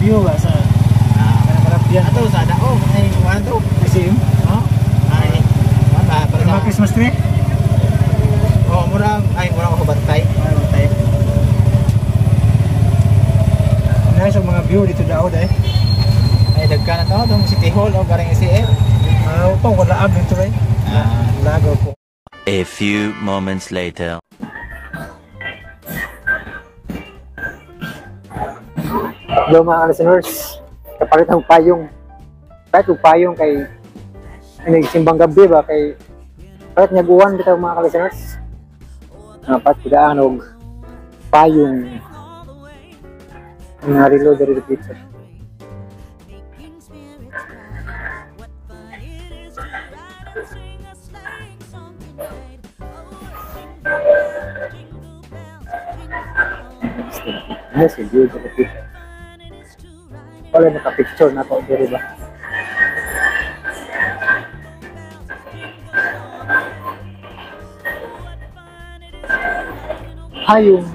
view ba sa kanang Ato sa dao ay kuan to. SM. No? Ay, kuan ba para Mga sa Christmas tree. Oh, mura ay mura ko bantay. Ay, bantay. Nice ang mga view dito daw dai. Ay dagkan na to tong City Hall o garing ACL. Ah, upang wala ab dito ray. Ah, Lago po. A few moments later. Hello mga listeners. Kapalit ang payong. Kahit og payong kay nagsimbang gabi ba kay kahit nyaguan bitaw mga listeners. Dapat pidaan og payong nga reload diri dito. Nice view diri dito. Wala naka-picture na ako diri ba. Hayong.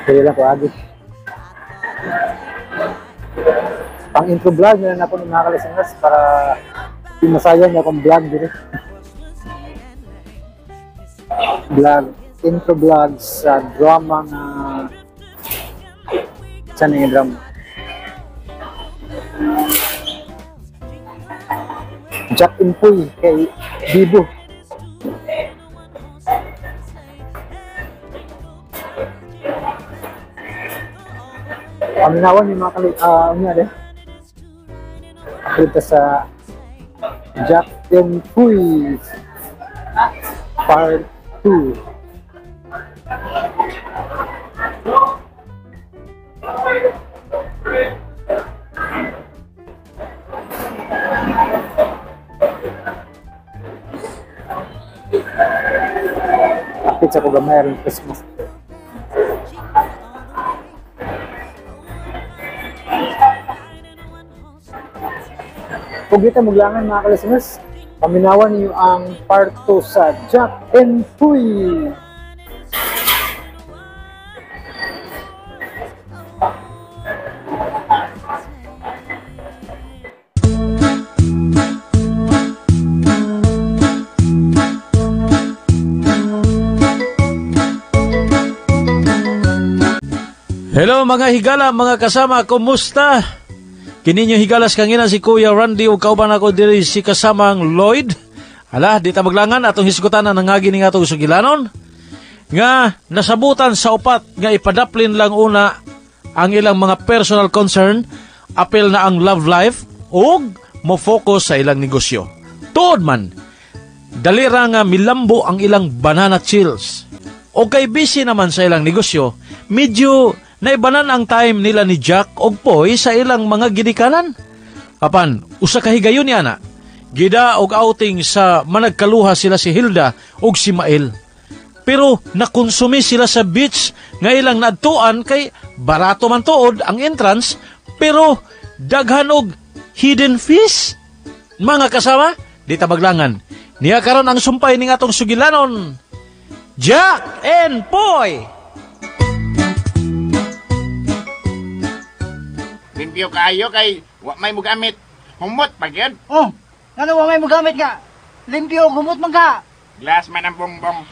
Dili lang ko agi. Pang intro vlog na lang ako ng mga kalisengas para di masayang akong vlog diri. Vlog, intro vlog sa drama nga sa nga drama. Jack Impuy kay Bibo. Paminawan yung mga kali, unya de. Dito sa Jack Impuy Part 2. Kapit sa ko gamay rin Christmas. Kung kita maglangan mga kalisteners, paminawan niyo ang part 2 sa Jack and Puy. Hello mga higala, mga kasama, kumusta? Kini nyo higalas kangina si Kuya Randy ug kauban ako diri si kasamang Lloyd. Ala, di ta maglangan atong hisgutan ang nangagi ning atong sugilanon nga nasabutan sa upat nga ipadaplin lang una ang ilang mga personal concern, apil na ang love life ug mo-focus sa ilang negosyo. Tuod man, dalira nga milambo ang ilang banana chills. O kay busy naman sa ilang negosyo, medyo naibanan ang time nila ni Jack og Poy sa ilang mga gidikanan. Apan, usa ka higayon niya na, gida og outing sa managkaluha sila si Hilda og si Mael. Pero nakonsumi sila sa beach nga ilang naadtuan kay barato man tuod ang entrance, pero daghan og hidden fees. Mga kasama, di ta maglangan. Niya karon ang sumpay ning atong sugilanon, Jack and Poy! Limpyo kaayo kay wa may mugamit. Humot pa gyud. Oh, ano wa may mugamit nga? Limpyo humot man ka. Glass man ang bongbong.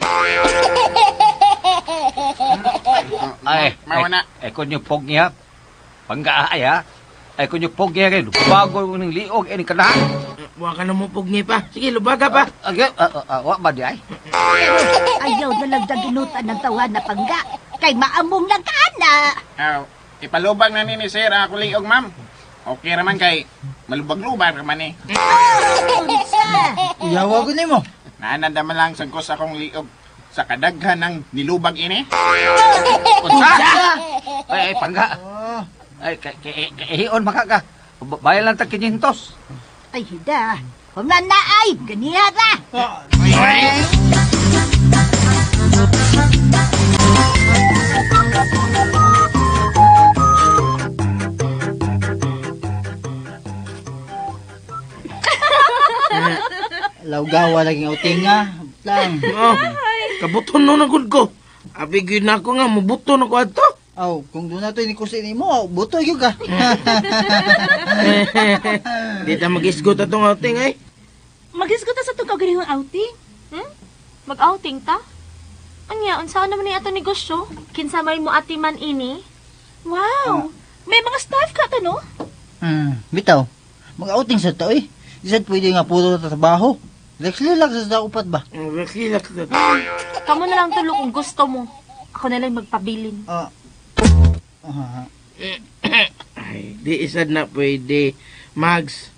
Ay, Mao na. ay, kun yung pog niya. Pangga ay ha. Ay kun yung pog niya rin. Bago ng liog ini kanahan. Wa ka na mo pugni pa. Sige, lubaga pa. Agay, wa ba di ay? Ayaw na lang daginutan ng tawa na pangga. Kay maamong lang ka na. Aw, ipalubag na ni sir ako liog, ma'am. Okay raman kay malubag-lubag raman eh. Unsa? Iyawa ko nimo. Naananda man lang sagkos akong liog sa kadaghan ng nilubag ini. Unsa? Ay, ay pangga. Ay, kaihion maka ka. Bayan lang tag 500. Ay, hida. Human na ay. Ganiha ra. Lawgawa lagi ang outing nga. Lang. Oh, kabuton no na gud ko. Abi gyud na ako nga mubuton ako adto. Aw, kung doon na ito ni nimo, buto gyud ka. Di ta magisgot atong outing ay. Magisgot ta sa itong kaugalingong outing. Mag-outing ta? Anya, unsa naman ni ato negosyo? Kinsa may mo atiman ini? Wow! May mga staff ka ta, no? Bitaw. Mag-outing sa to eh. Di sad pwede nga puro na trabaho. Relax sa upat ba? Relax relax. Kamo na lang tulo kung gusto mo. Ako na lang magpabilin. Ay, di isad na pwede. Mags,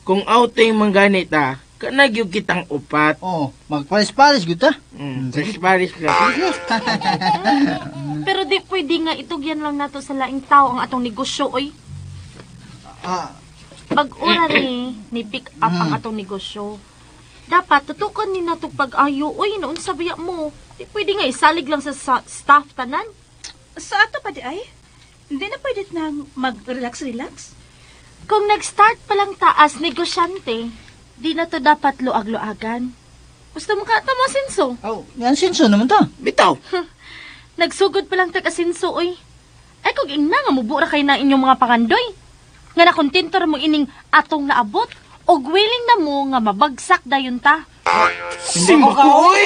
kung outing man gani ta, kanag yung kitang upat. Oh, magparis-paris gyud ta. Paris-paris ka. Pero di pwede nga itugyan lang nato sa laing tao ang atong negosyo, oy. Pag-ura ni pick up ang atong negosyo. Dapat tutukan ni nato pag-ayo, oy, noon sa biya mo. Di pwede nga isalig lang sa staff tanan. Sa ato pa di ay? Hindi na pwede nang mag-relax-relax? Kung nag-start pa lang taas negosyante, di na to dapat luag-luagan. Gusto mo ka tamo asinso? Oh, yan sinso naman ta. Bitaw. Nagsugod pa lang tag asinso, oy. Ay kung ingna nga mubura kay na inyong mga pangandoy. Nga nakontento ra mo ining atong naabot og willing na mo nga mabagsak dayon ta. Simba ko, oy!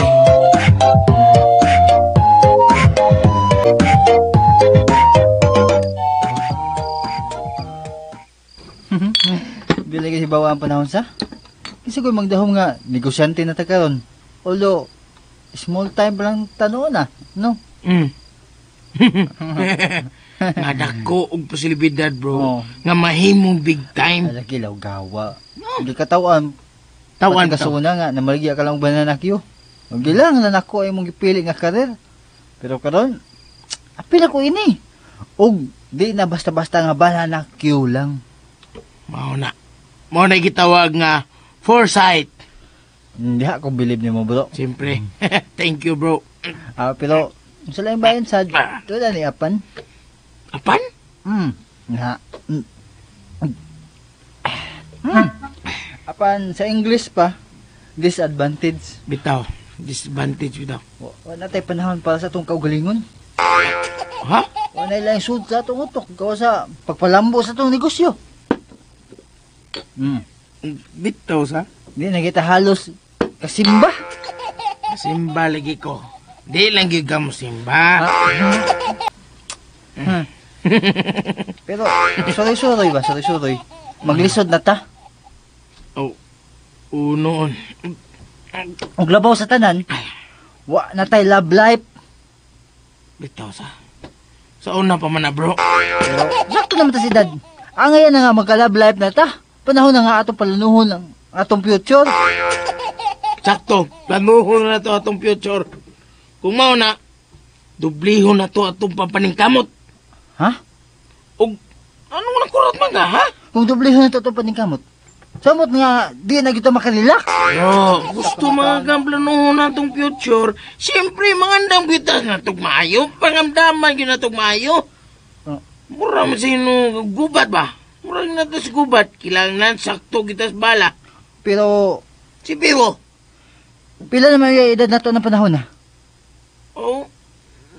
Dili kasi bawa ang panahon sa. Kasi ko'y magdahom nga negosyante na ta karon. Although small time pa lang tanoon na, no? Nga dako og posibilidad, bro. Nga mahimong big time. Alagi law gawa. Hindi ka tawan. Tawan kasuna nga namaligya ka lang og banana Q. Ug lang na nako ay mong gipili nga karir. Pero karon apil ako ini. Og di na basta-basta nga banana Q lang. Mao na. Mao na gitawag nga foresight. Hindi ako believe nimo, bro. Siyempre. Thank you, bro. Pero sa laing bayan sad, tuwa ni apan. Apan? Na. Apan sa English pa, disadvantage. Bitaw, disadvantage bitaw. Wala tay panahon para sa atong kaugalingon. Ha? Wala lang sud sa atong utok gawa sa pagpalambo sa atong negosyo. Bitaw sa? Di na kita halos kasimba. Kasimba lagi ko. Di lang gyud ka mo simba. Pero sorry ba, sorry. Maglisod na ta. Oh, unoon. Og labaw sa tanan. Wa na tay love life. Bitaw sa. Sa una pa man na, bro. Pero sakto naman ta si dad. Ang ngayon na nga magka-love life na ta. Panahon na nga atong planuhon ang atong future. Sakto, planuhon na to atong future. Kung mao na, dublihon na to atong papaningkamot. Ha? Og ano na kurot man ka, ha? Kung dublihon na to atong paningkamot, samot nga di na kita makarelax. Bro, gusto mga kang planuhon na atong future. Siyempre, mangandang kita na itong maayo. Pangamdaman yun na itong maayo. Mura mo sino gubat ba? Mura na ito sa gubat. Kailangan sakto kita sa bala. Pero, si Piwo. Pila naman yung edad na to ng panahon na? Oh,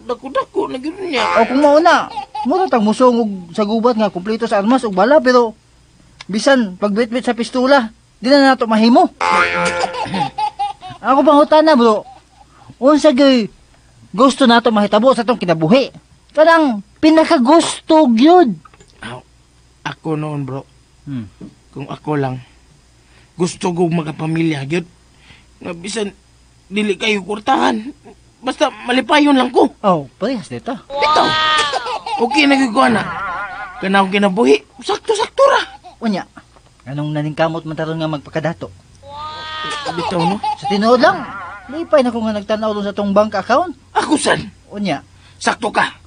dako-dako na gano'n niya. O kung mauna, mura tag musong og sa gubat nga kumpleto sa armas og bala pero bisan pagbitbit sa pistola, di na nato mahimo. Ako pangutana bro, unsa gyud gusto nato mahitabo sa atong kinabuhi? Kanang pinakagusto gyud. Ako noon bro. Kung ako lang, gusto ko magkapamilya gyud. Nga bisan dili kayo kurtahan. Basta malipayon lang ko. Oh, parehas dito. Dito. Okay na gyud ko ana. Kanang kinabuhi, sakto-sakto ra. Unya, anong naningkamot man taron nga magpakadato? Bitaw no? Sa tinuod lang, lipay na ko nga nagtan-aw dun sa tong bank account. Ako san? Unya. Sakto ka.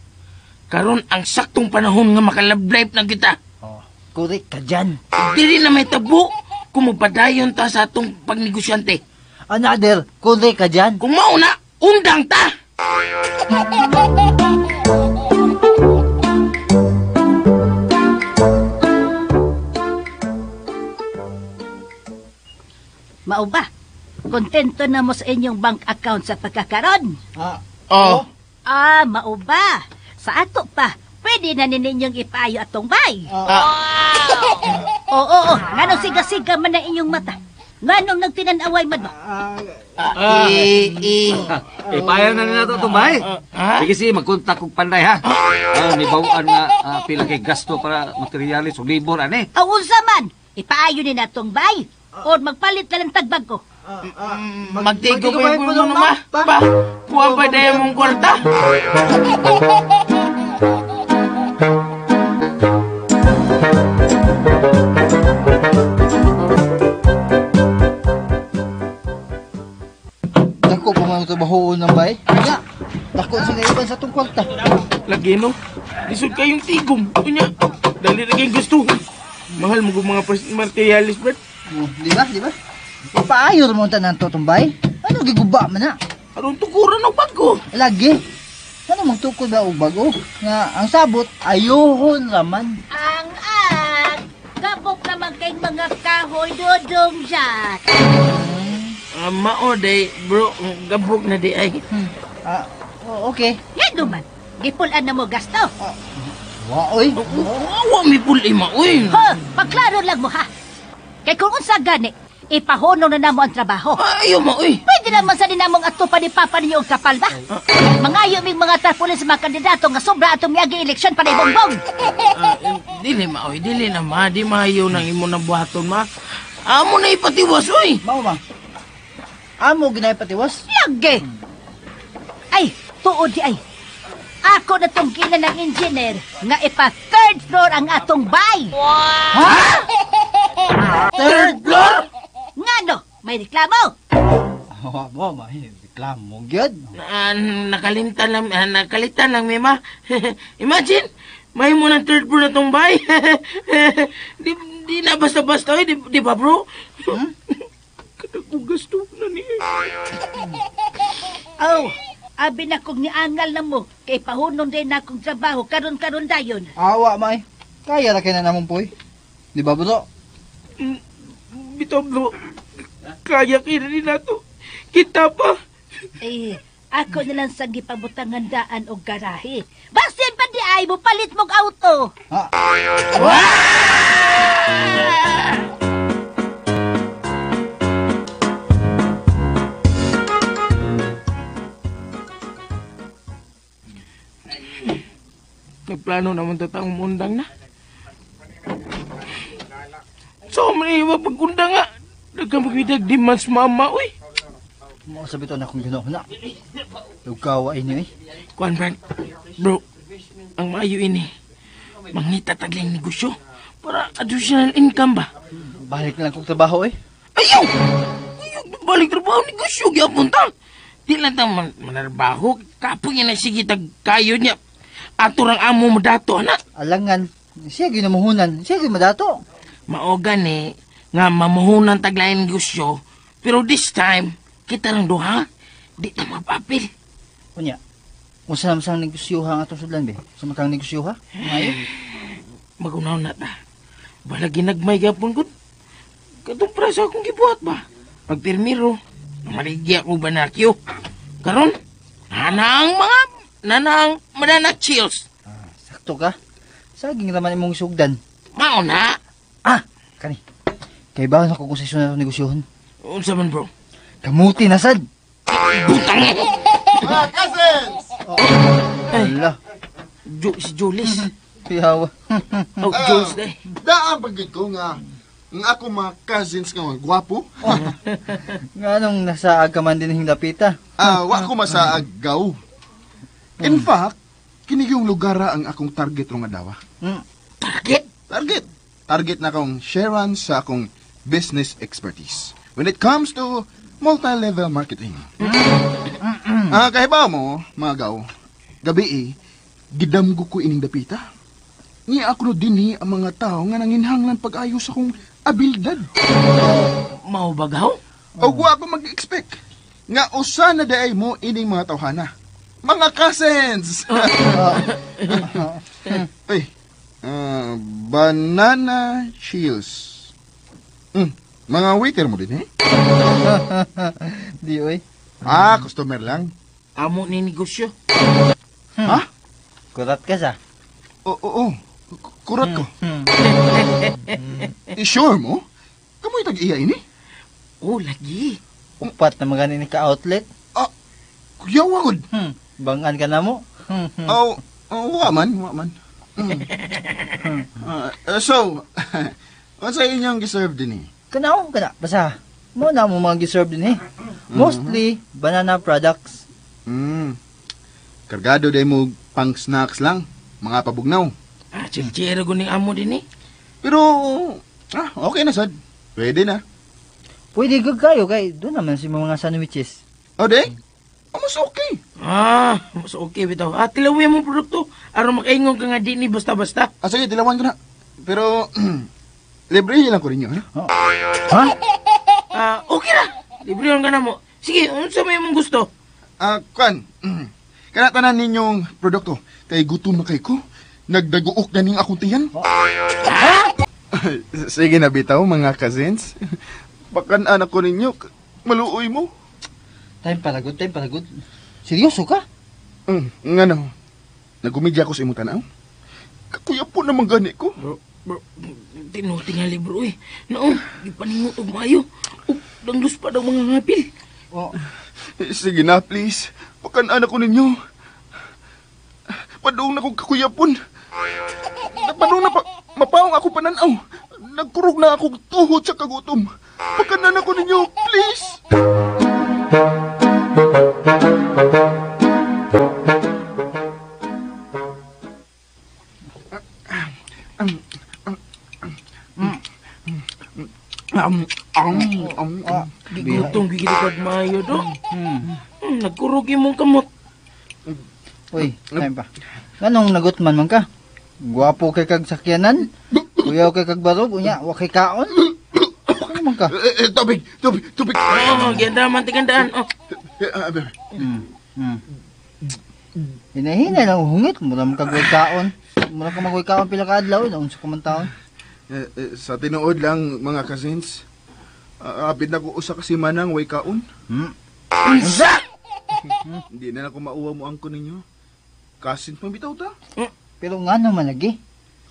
Karon ang saktong panahon nga makalove life na kita. Oh, correct ka dyan. Dili na may tabo kung magpadayon ta sa atong pagnegosyante. Another, correct ka dyan. Kung mauna, undang ta! Mao ba? Kontento na mo sa inyong bank account sa pagkakaron? Oh. Ah, mao ba? Sa ato pa, pwede na ninyong ipaayo atong bay. Oo, oo, nganong siga-siga man ang inyong mata. Nganong nagtinanaway man mo. Ipayaw na nila ito, bay. Sige, sige, magkontak kong panday, ha? Ni bawaan nga pila kay gasto para materialis o libor, ani. Aw, unsa man, ipaayo ni natong bay. O magpalit na lang tagbag ko. Magtigo pa yung puno ma. Pa, puwan pa dahil mong kwarta. Dako pa man trabahoon ng bay. Nya, dako sa iban sa atong kwarta. Lagi no, lisod kayong tigom. Unya, dali na kayong gusto. Mahal mo mga materialis, Brad. Oh, di ba? Di ba? Ipaayo mo tanan to tumbay. Ano giguba man na? Aron tukuran og bago. Lagi. Ano magtukod ba og bago? Nga ang sabot ayohon raman. Ang gabok naman kay mga kahoy dodong siya. Mao day, bro, gabok na di ay. Okay. Yan duman. Gipulan na mo gasto. Wa oy. Wa mi pul-i ma oy. Ha, pagklaro lang mo ha. Kay kung unsa gani, ipahono na namo ang trabaho. Ayaw mo, oy. Pwede naman sa dinamong ato pa ni Papa ninyo og kapal ba? Mangayo ming mga tarpaulin sa mga kandidato nga sobra atong miagi eleksyon para ibongbong. Dili ma, oy. Dili na ma. Di maayo nang imo na buhaton ma. Amo na ipatiwas, oy. Mao ma. Amo ginay patiwas? Lagi. Ay, tuod di ay. Ako na tong gina ng engineer nga ipa third floor ang atong bay. Wow! Ha? Third floor? Ngano? May reklamo? Wa may reklamo gyud. Nakalitan lang mi ma. Imagine, may mo ng third floor na tong bay. Di na basta-basta oy, di ba bro? Hmm? Kadagong gasto na niya. Oh, abi na kong niangal na mo kay pahunon din na akong trabaho karon-karon dayon. Awa may. Kaya ra kay na namong poy. Di ba bro? Bitaw bro. Kaya kaya rin nato. Kita pa. Eh, ako na lang sa gipabutangan daan og garahe. Basin pa di ay mo palit mong auto. Ha? Nagplano naman tatang umundang na. So, may iba pagkundang nga. Nagkamagwidag demands mama, uy. Mao sabi to na akong ginawa na. Lugawa ini, uy. Kuan, Brad. Bro, ang maayo ini. Mangita tagling negosyo para additional income ba? Balik na lang kong trabaho, eh. Ayaw! Ayaw, balik trabaho, negosyo, gyapon ta. Di lang ta manarbaho. Kapoy niya na sige tagkayo niya. Ato rang amo mo dato, anak. Alangan, siya ginamuhunan, siya ginamadato. Maogan eh, nga mamuhunan taglain negosyo. Pero this time, kita lang duha, di ta mapapil. Unya, unsa naman sang negosyo ha ang atong sudlan be? Sa makang negosyo ha? Maayo? Magunaw na ta. Bala ginagmay gapon gud. Katong prasa akong gibuhat ba? Pagpirmiro, namaligya ko banakyo. Karon, nanang mga nanang manana chills. Sakto ka. Saging raman imong sugdan. Mao na. Ah, kani. Kay bawon ako kung sa iso na itong negosyohon. Unsa man bro? Kamuti na sad. Butang eh. Mga cousins! Ala. Si Julis. Kuyawa. Oh, Jules day. Daan pagid ko nga ang ako mga cousins nga mga gwapo. Nga nung nasaag ka man din hing dapita. Wa ko masaag gaw. In fact, kini yung lugar ang akong target rong adlaw. Target? Target. Target na akong sharean sa akong business expertise. When it comes to multi-level marketing. Kahibaw mo, mga gaw, gabi eh, gidamgo ko ining dapita. Ni ako no dinhi ang mga tao nga nanginhanglan pag-ayos akong abilidad. Mao ba gaw? O wa ako mag-expect nga usa na daay mo ining mga tawhana. Mga cousins! Ay, banana chills. Mga waiter mo din eh? Di oy. Ah, customer lang. Amo ni negosyo. Ha? Kurat ka sa? Oo, kurat ko. Sure mo? Kamoy tag-iya ini? Oh, lagi. Upat na magani ni ka-outlet. Ah, kuya wagod. Bangan ka na mo. Oh, wa man. So, unsa inyong giserve din eh? Kana, basta. Mo na mo mga giserve din eh. Mostly, banana products. Kargado day mo pang snacks lang, mga pabugnaw. Ah, chilchero guning amo din eh. Pero, okay na sad. Pwede na. Pwede gud kayo kay doon naman si mga sandwiches. O de? Mas okay. Ah, mas okay bitaw. Ah, tilawin mo produkto aron makaingon ka nga dinhi basta-basta. Ah, sige, tilawan ko na. Pero libre lang ko ninyo, ha? Ha? Ah, okay ra. Libre ka na mo. Sige, unsa may imong gusto? Ah, kuan. Kana tanan ninyong produkto kay gutom na kay ko. Nagdaguok na ning akong tiyan. Ha? Sige na bitaw mga cousins. Bakan-an ako ninyo, maluoy mo. Time para good. Seryoso ka? Ngano? Nagumidya ko sa imong tanaw. Kakuya po naman gani ko. Bro, tinuti nga libro eh. Noo, gipaningot og maayo. Ug danglus pa daw mga ngapil. Oh. Sige na, please. Bakan-an ako ninyo. Padung na kong kakuyapon. Padung na pa, mapaong ako pananaw. Nagkurog na ako tuhod sa kagutom. Pagkanan ako ninyo, please! Gigutom, gigitod mayo do. Nagkurog imong kamot. Uy, time pa. Nganong nagutman man ka? Gwapo kay kag sakyanan? Kuyaw kay kag barog, unya, wa kay kaon? Ano man ka? Tubig! Tubig! Oh, ganda man, tigandaan. Oh. Hinahina lang hungit. Mura man kag way kaon. Mura ka magway kaon pila ka adlaw, unsa ka man taon. Sa tinuod lang, mga cousins, apid na ko usa ka semanang way kaon. Unsa? Hindi na ako mauwa mo angko ninyo. Cousins man bitaw ta. Pero nga naman lagi.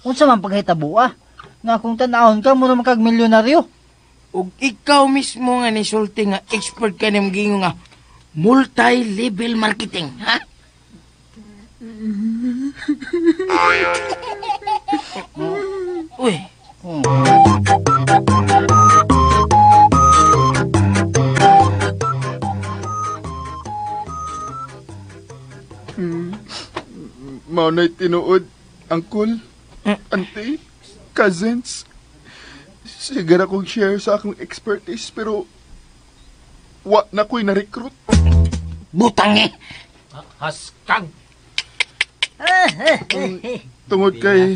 Unsa man paghitabo ah? Nga kung tan-awon ka mura man kag milyonaryo. Ug ikaw mismo nga nisulti nga expert ka nim gingon nga multi-level marketing, ha? Uy. Oh. Mao na'y tinuod, uncle, auntie, cousins. Sige na kong share sa akong expertise pero wa na ko'y na-recruit. Butang eh! Haskang! Tungod kay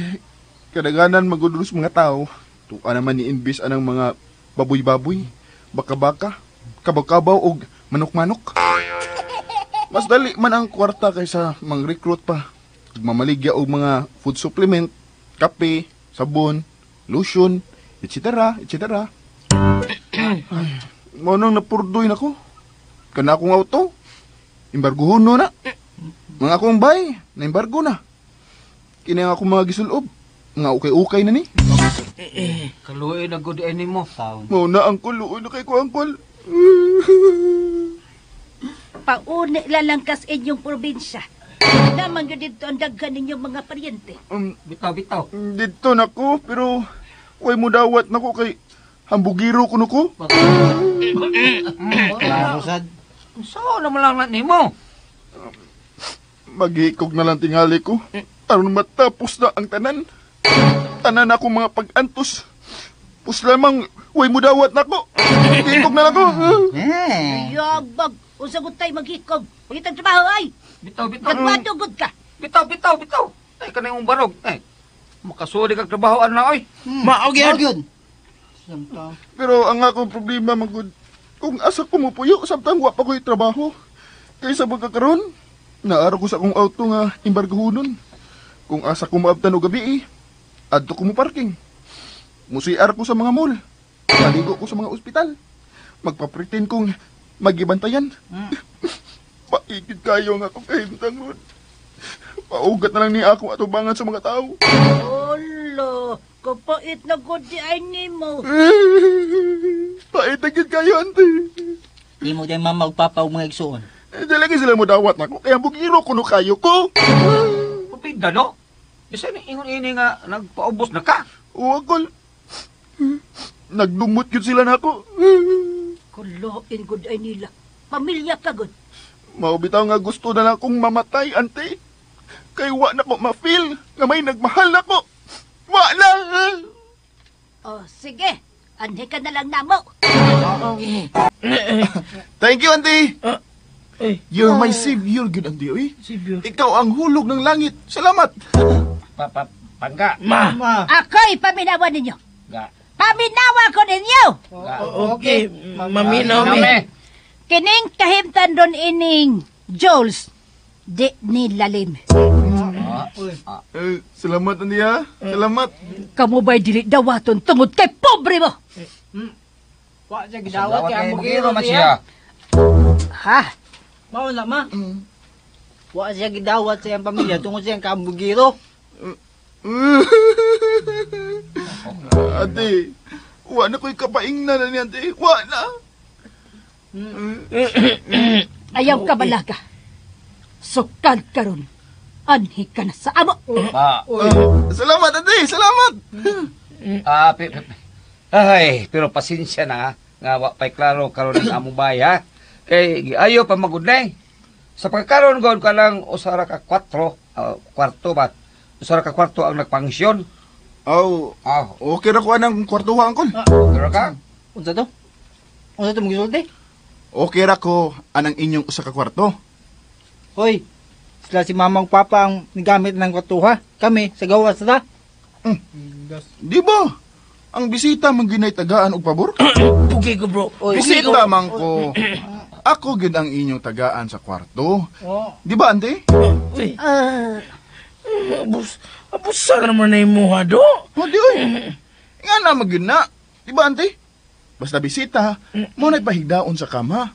kadaganan magudulos mga tao, tuka naman ni-invest anang mga baboy-baboy, baka-baka, kabaw-kabaw og manok-manok. Mas dali man ang kwarta kaysa mang-recruit pa. Mamaligya og mga food supplement, kape, sabon, lotion, etc., etc. Ay, mao nang napurdoy nako. Kana akong auto, embargohon no na. Mga akong bay, na-embargo na. Kini ang akong mga gisulob, mga ukay-ukay na ni. Kaluoy na good ay nimo. Mao na angkol, luoy na kay ko angkol. Pauni lalangkas inyong probinsya. Namang yun dito ang daghan ninyong mga paryente. Bitaw. Dito nako, pero way mo dawat nako kay hambugiro kuno ko. Klaro sad. So naman lang na nimo. Maghikog na lang tingali ko aron matapos na ang tanan. Tanan ako mga pag-antos. Pus lamang way mo dawat nako. Maghikog na lang ko. Yabag, usagot tayo maghikog. Pagitang trabaho ay. Bitaw. Nagwadugod ka. Bitaw. Ay kanang imong barog. Ay. Makasuri kag trabaho ana oy. Mao gyud. Pero ang akong problema magud kung asa ko mopuyo samtang wa pa ko'y trabaho. Kaysa magkakaroon, naaro ko sa akong auto nga embargohonon. Kung asa ko maabtan og gabi, adto ko mo parking. Musiar ko sa mga mall. Maligo ko sa mga ospital. Magpa-pretend kong magibantayan. Paikid kayo nga akong kahimtang ron. Paugat na lang ni ako atubangan sa mga tao. Olo, kapait na gud di ay nimo. Pait na gyud kayo, ante. Imo day mama ug papa ug mga igsuon. Dili lagi sila mo dawat nako kaya bugiro kuno kayo ko. Pupida no? Isa ni ingon ini nga nagpaubos na ka. O akol. Nagdumot gyud sila nako. Kuloin gud ay nila. Pamilya ka gud. Mao bitaw nga gusto na lang akong mamatay, ante. Kay wa na ko ma-feel nga may nagmahal nako. Wa na. Oh, sige. Anhi ka na lang namo. Thank you, ante. You're my savior, gyud ante, oy. Savior. Ikaw ang hulog ng langit. Salamat. Pa, pangga. Ma. Ma. Ako'y paminawa ninyo. Ga. Paminawa ko ninyo. Ga. Okay, maminaw mi. Kining kahimtan ron ining Jules, di nilalim. Eh, salamat, ante, ha. Salamat. Kamu ba'y dili dawaton tungod kay pobre mo? Wa siya gidawat Dawat kay kay ang bugiro bugiro man siya. siya. Ha? Mao na ma. Wa siya gidawat sa iyang pamilya tungod sa iyang kaambugiro. Ate, wa na ko'y kapaingnan na ni ante. Wa na. Ayaw ka balaga. Sukad karon. Anhi ka na sa amo. Ma. Salamat, ate. Salamat. Ay, pero pasensya na ha. Nga wa pa'y klaro karon ang among bahay ha. Kay giayo pa magudnay. Sa pagkaron gud ka lang usa ra ka 4, kwarto ba? Usa ra ka kwarto ang nagpangsyon. Oh, Ah, okay ra ko anang kwartuha, angkol. pero ka? Unsa to? Unsa to mong gisulti? Okay ra ko anang inyong usa ka kwarto. Hoy, sila si mama ug papa ang nigamit ng kwartuha. Kami sa gawas ra. Di ba? Ang bisita man ginay tagaan og pabor? Okay ko, bro. Oy. Bisita man ko. Ako gyud ang inyong tagaan sa kwarto. Oh. Di ba, ante? Uy. Abus, abusa ka naman na imuha, do. Oh, di oy. Nga na magyud na. Di ba, ante? Basta bisita, mo na'y pahigdaon sa kama.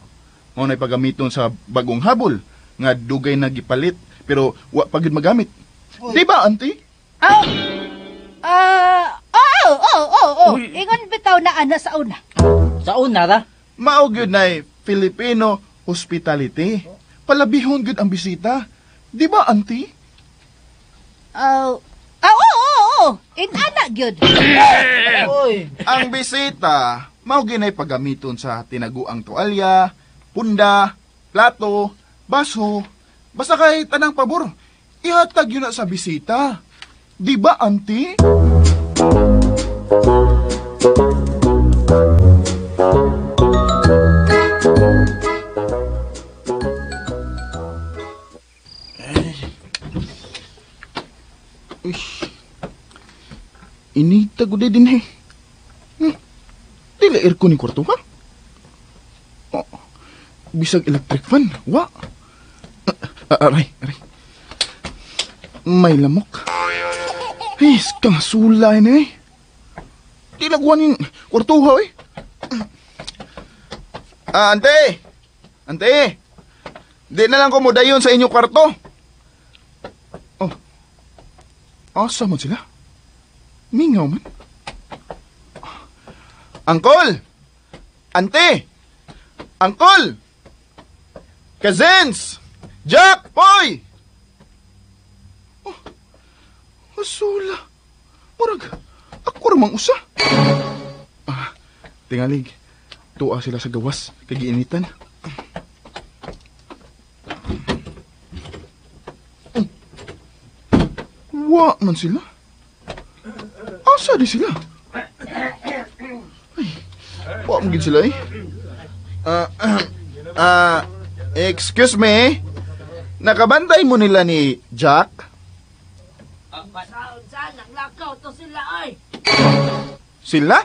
Mo na'y pagamiton sa bagong habol nga dugay na gipalit pero wa pa gyud magamit. Di ba, ante? Oh. Oh. Ingon bitaw na ana sa una. Sa una ra. Mao gyud na'y Filipino hospitality. Palabihon gyud ang bisita. Di ba, ante? Oh. Oo. Inana gyud. Oy. Ang bisita, mao ginay pagamiton sa tinaguang tualya, punda, plato, baso, basta kay tanang pabor. Ihatag yun na sa bisita. Di ba, auntie? Uy. Inita ko din eh. Dili aircon ni kwarto ha? Oh, bisag electric fan, wa. Aray, aray. May lamok. Ay, kang sulay na eh. Di lagwan yung kwartuha eh. Ah, ante! Ante! Di na lang ko mo dayon sa inyong kwarto. Oh. Asa man sila? Mingaw man. Angkol! Ante! Angkol! Cousins! Jack! Poy! Oh, asula. Murag, ako ramang usa. Ah, tingalig. Tuwa sila sa gawas, kay giinitan. Wa man sila. Asa di sila? Ay, wa man gid sila eh. Excuse me. Nakabantay mo nila ni Jack? Saan naglakaw to sila ay? Sila?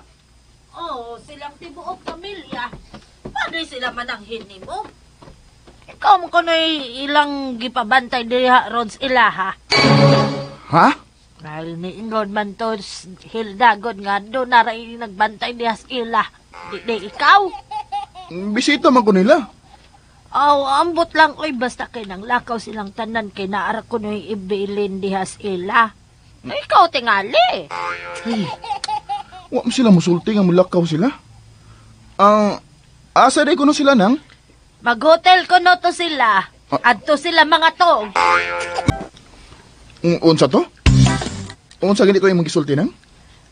Oh, silang tibuok pamilya. Paano sila mananghin nimo? Ikaw mo kuno'y ilang gipabantay diha ron sa ilaha. Ha? Dahil ni Ingon man to, Hilda, god nga, doon na rin nagbantay diha sa ila. Di, di ikaw. Bisita man ko nila. Aw, ambot lang oy basta kay nang lakaw silang tanan kay naara ko no'y ibilin dihas ila. Ikaw tingali. Ay, wa mo sila musulti nga mulakaw sila. Asa day kuno sila nang? Mag-hotel ko no to sila. Adto sila mga tog. Unsa to? Unsa gani to imong gisulti nang?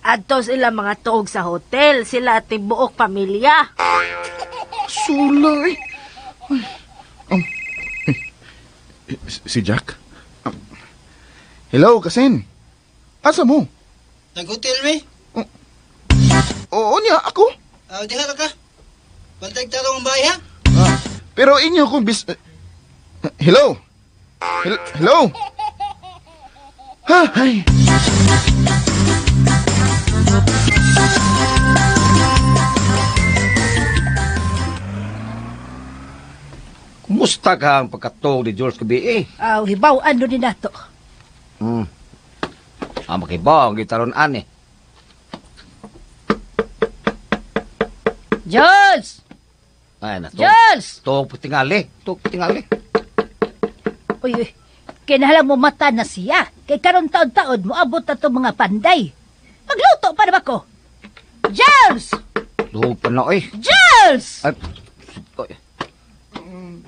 Adto sila mga tog sa hotel, sila at tibuok pamilya. Sula eh. Ay, si Jack? Hello, Kasin. Asa mo? Nag-hotel mi? Oo niya, ako. Diha ka. Bantay tarong ang bahay ha? Pero inyo kung bis... Hello? Hello? Ha, ay. Kumusta ka ang pagkatog ni George gabi eh? Aw, hibaw ano ni nato. Makibaw ang gitaron ani. Jules! Ay, na to. Jules! Tog tingali, tog tingali. Uy, uy. Kinahala mo mata na siya. Kay karon taon-taon mo abot na itong mga panday. Magluto pa na ba ko? Jules! Duhog pa na, oy. Jules! Ay, oy.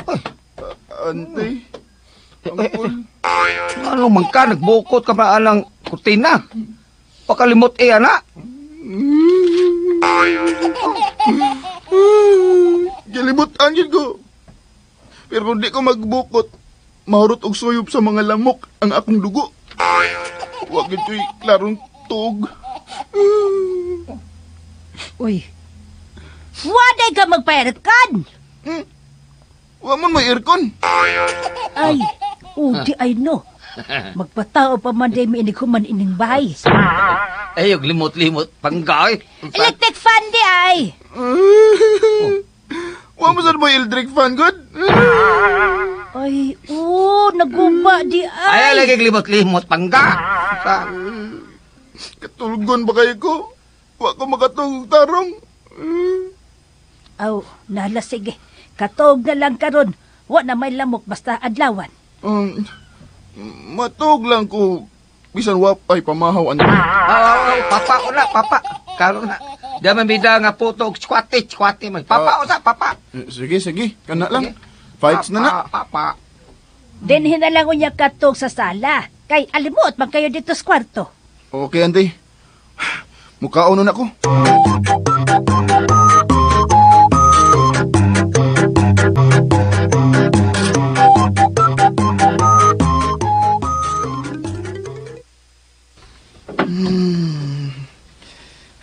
Ay. Ante. Angkol. Ano man ka, nagbukot ka pa anang kurtina. Pakalimot eh, ana. Gilimot ang yun ko. Pero kung di ko magbukot, mahurot og suyop sa mga lamok ang akong dugo. Wag ito'y klarong tuog. Uy, waday ka magpa-aircon! Wa man may aircon. Ay, udi ay no. Magpatao pa man day mi inig human ining bahay. Ay, yung limot-limot, panggay. Electric fan di ay! Wa mo sad mo electric fan, good? Ay, oh, naguba di Ay, ay. lagi limot-limot, pangga. Katulgon ba kayo ko? Wa ko makatulog tarong. Aw, nala sige. Katog na lang karon. Wa na may lamok basta adlawan. Matog lang ko. Bisan wa ay pamahaw ano. Papa ko na, papa. Karon na. Di man bida nga puto og squatty, squatty man. Papa usa, papa. Sige, sige. Kana lang. Fights na na. Papa. Dinhin na lang unya katog sa sala. Kay alimot man kayo dito sa kwarto. Okay, ante. Mukaon na ako.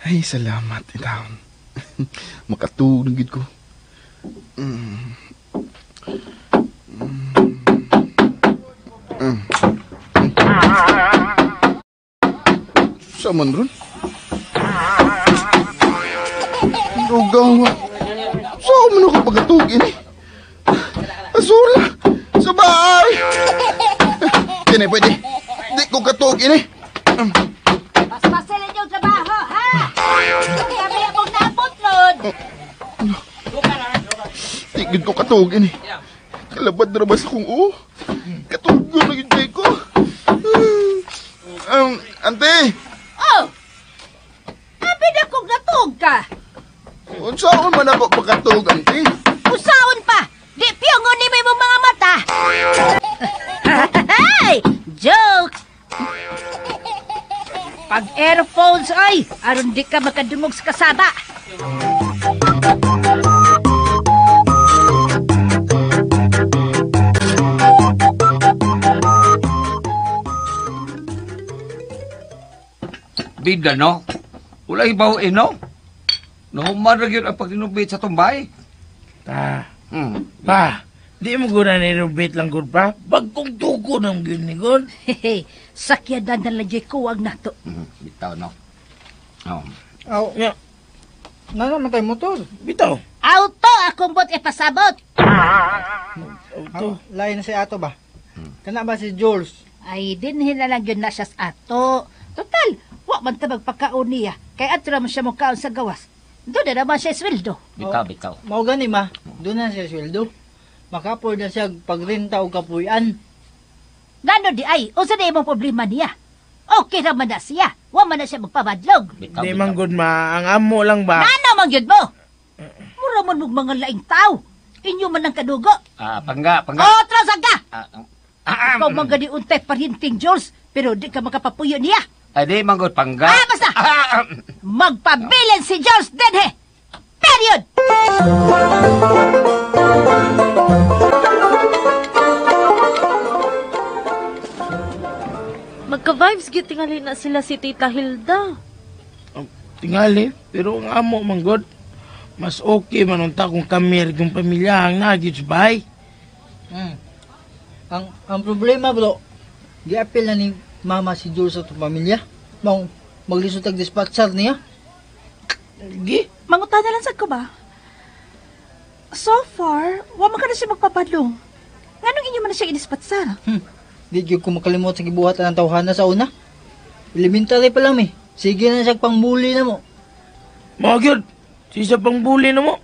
Ay, salamat, itaon. Makatulog gid ko. Sa man ron? Dugaw. Saan man ako pagkatug ini? Asula! Sa bahay! Kini pwede. Di ko katug ini. Paspasilin yung trabaho, ha? Kami akong naabot ron. Di gid ko katug ini. Kalabad na ba sa kong oo? Katug na gid ko. Ante! Oh! Abi na kong natug ka. Unsaon man ako pagkatug, ante? Unsaon pa? Di piyongon ni may mong mga mata. Hey! Joke! Pag earphones ay, aron di ka makadungog sa kasaba. Bida, no? Wala ibaw eh, no? Nahuman ra gyud ang pagrinubate sa tumbay. Pa. Pa, di mo guna ni-renovate lang gud pa. Bagkong tuko ng gyud ni gud. Hehe, sakyadan na lang jay kuwag nato. Bitaw, no? Oh. Aw, Ya. Na naman tayo motor. Bitaw. Auto akong bot ipasabot. Auto. Lain na si Ato ba? Kana ba si Jules? Ay, dinhin na lang yun na siya sa ato. Total, wa man ta magpakaon niya. Kay ato naman siya mukaon sa gawas. Doon na naman siya sweldo. Bitaw, bitaw. Mao gani ma, doon na siya sweldo. Maka-afford na siya pagrenta og kapuy-an. Ngano di ay, unsa na imong problema niya? Okay ra man na siya. Wa man na siya magpabadlog. Di man good ma, ang amo lang ba? Ngano man gyud mo? Mura man mong mga laing tao. Inyo man ang kadugo. Ah, pangga, pangga. Oh, trasag ka! Ah, Ikaw man gani untay parinting Jules, pero di ka makapapuyo niya. Ay, di man good, pangga. Ah, basta! Magpabilin si Jules dinhe! Period! Magka-vibes gyud tingali na sila si Tita Hilda. Tingali, pero ang amo man good. Mas okay man unta kung kami kung pamilya ang nagyud sa bahay. Ang problema bro, giapil na ni mama si Jules sa itong pamilya. Maong maglisod tag dispatcher niya. Gi? Manguta na lang sad ko ba? So far, wa man ka na siya magpapadlong. Nganong inyo man na siya idispatsar? Di gyud ko makalimot sa gibuhat ng tawhana sa una. Elementary pa lang eh. Sige na siya pangbuli na mo. Mga gyud, siya pangbuli na mo.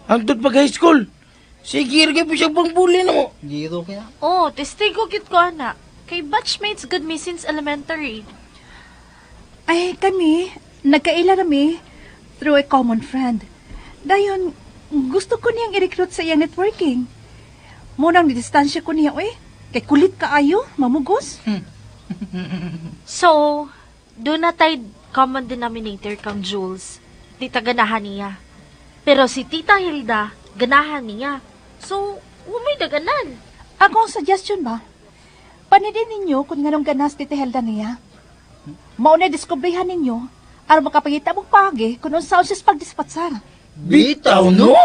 Hangtod pag high school. Sige, ra po siya pangbuli na mo. Giro kaya. Oh, testigo gyud ko ana. Kay batchmates good me since elementary. Ay, kami, nagkaila rami through a common friend. Dayon, gusto ko niyang i-recruit sa iyang networking. Munang distansya ko niya, oy. Kay kulit kaayo, mamugos. So, do na tay common denominator kang Jules. Di ta ganahan niya. Pero si Tita Hilda, ganahan niya. So, umay daganan. Ako ang suggestion ba? Panidin ninyo kung nganong ganas Tita Hilda niya. Mauna diskubrihan ninyo aron makapangita mong pagi kung unsaon siya sa pagdispatsar. Bitaw, no?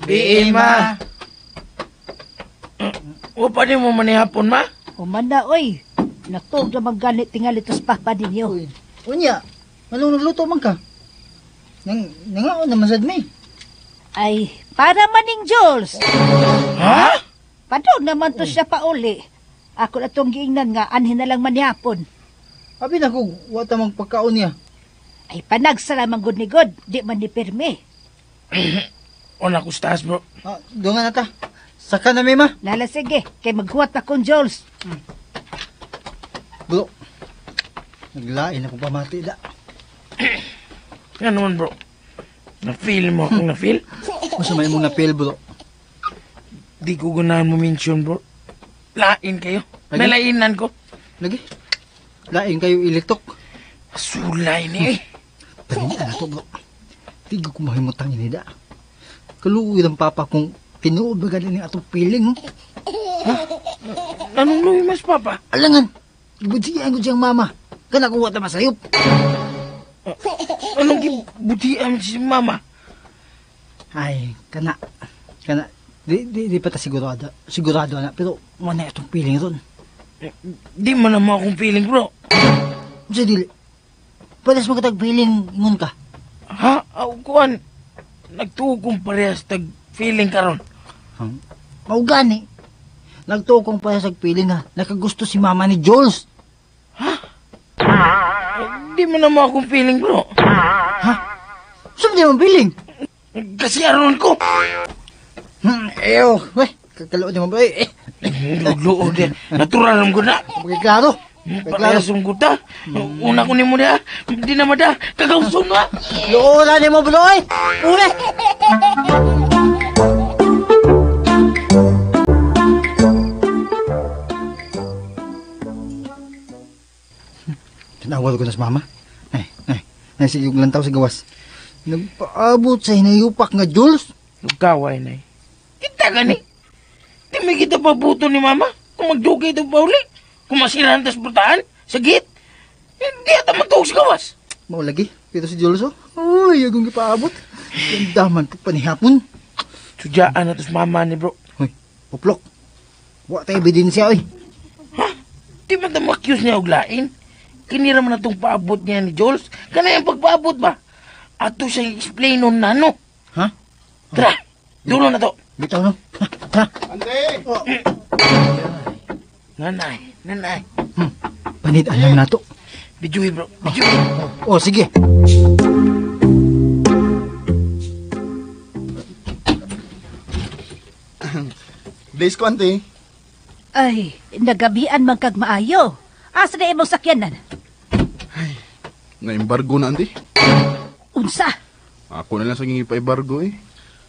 Bi, ma. O pa ni mo manihapon, ma? Human na, oy. Natog na magganit tingali tos papa ninyo. Unya, anong nagluto man ka? Nangaon naman sad mi. Ay, para maning Jules. Ha? Padong naman to siya pauli. Ako na tong giingnan nga, anhin na lang manihapon. Abi na kung wata magpagkaon niya. Ay, panagsalamang good ni God, di man ni pirmi. O na kustas, bro. Ah, doon nga na ta. Saka na mi, ma. Lala, sige, kay maghuwat akong Jules. Bro, naglain ako pamati da. Nga naman, bro. Na-feel mo akong na-feel? Masa may mong na-feel, bro? Di ko ganahan mo mention, bro. Lain kayo. Lagi? Nalainan ko. Lagi? Lain kayo ilitok. Sulay ni eh. Paninda na to, bro. Di ko kumahimutang ini da. Kaluoy ang papa kung tinuod ba galing atong piling. Ha? Anong luwi mas, papa? Alangan. Ibutian ko siyang mama. Kana kung wata masayop. Anong gibutian si mama? Ay, kana. Kana. Di pa ta sigurado. Sigurado na. Pero wala itong feeling ron. Di man naman akong feeling, bro. Sa dili. Parehas mo katag feeling ingon ka. Ha? Aw, kuan. Nagtuo kong parehas tag feeling karon. Mao gani. Nagtuo kong parehas tag feeling ha. Nakagusto si mama ni Jules. Ha? Di man naman akong feeling, bro. Ha? Saan di mo feeling? Kasi aron ko. Ew. Weh, kakalood mo ba? Eh. Luod din. Natural lang ko na. Okay, klaro. Parehas ang guta. Una ko ni mo na. Di na mada. Kagawson na. Luola ni mo, bro. Ay! Ure! Tinawag ko na sa mama. Ay, sige yung lantaw sa gawas. Nagpaabot sa hinayupak nga, Jules. Lugkaway na eh. Kita gani. Di may kita pabuto ni mama. Kung magdugay ito pa uli. Kung masirahan tas brutaan, sa gate. Hindi ata matuog sa gawas. Mao lagi. Pero si Jules, oh. Uy, agong gipaabot. Daman po panihapon. Sudyaan na tos mama ni bro. Hoy, uplok. Wa tayo ebidensya, oy. Ha? Di man ta ma-accuse niya og lain? Kinira man na itong paabot niya ni Jules. Kana yung pagpaabot ba? Ato siyang explain nun na, no? Ha? Tara, dulo na to. Bitaw, no? Ha? Ande! Oh. Nanay, nanay. Panid alam nato. Bijuhi bro, bijuhi. Oh, sige. Blaze ko, ante. Ay, nagabian man kag maayo. Asa na imong sakyanan? Ay, na-embargo na, ante. Unsa? Ako na lang sa ipa-embargo eh.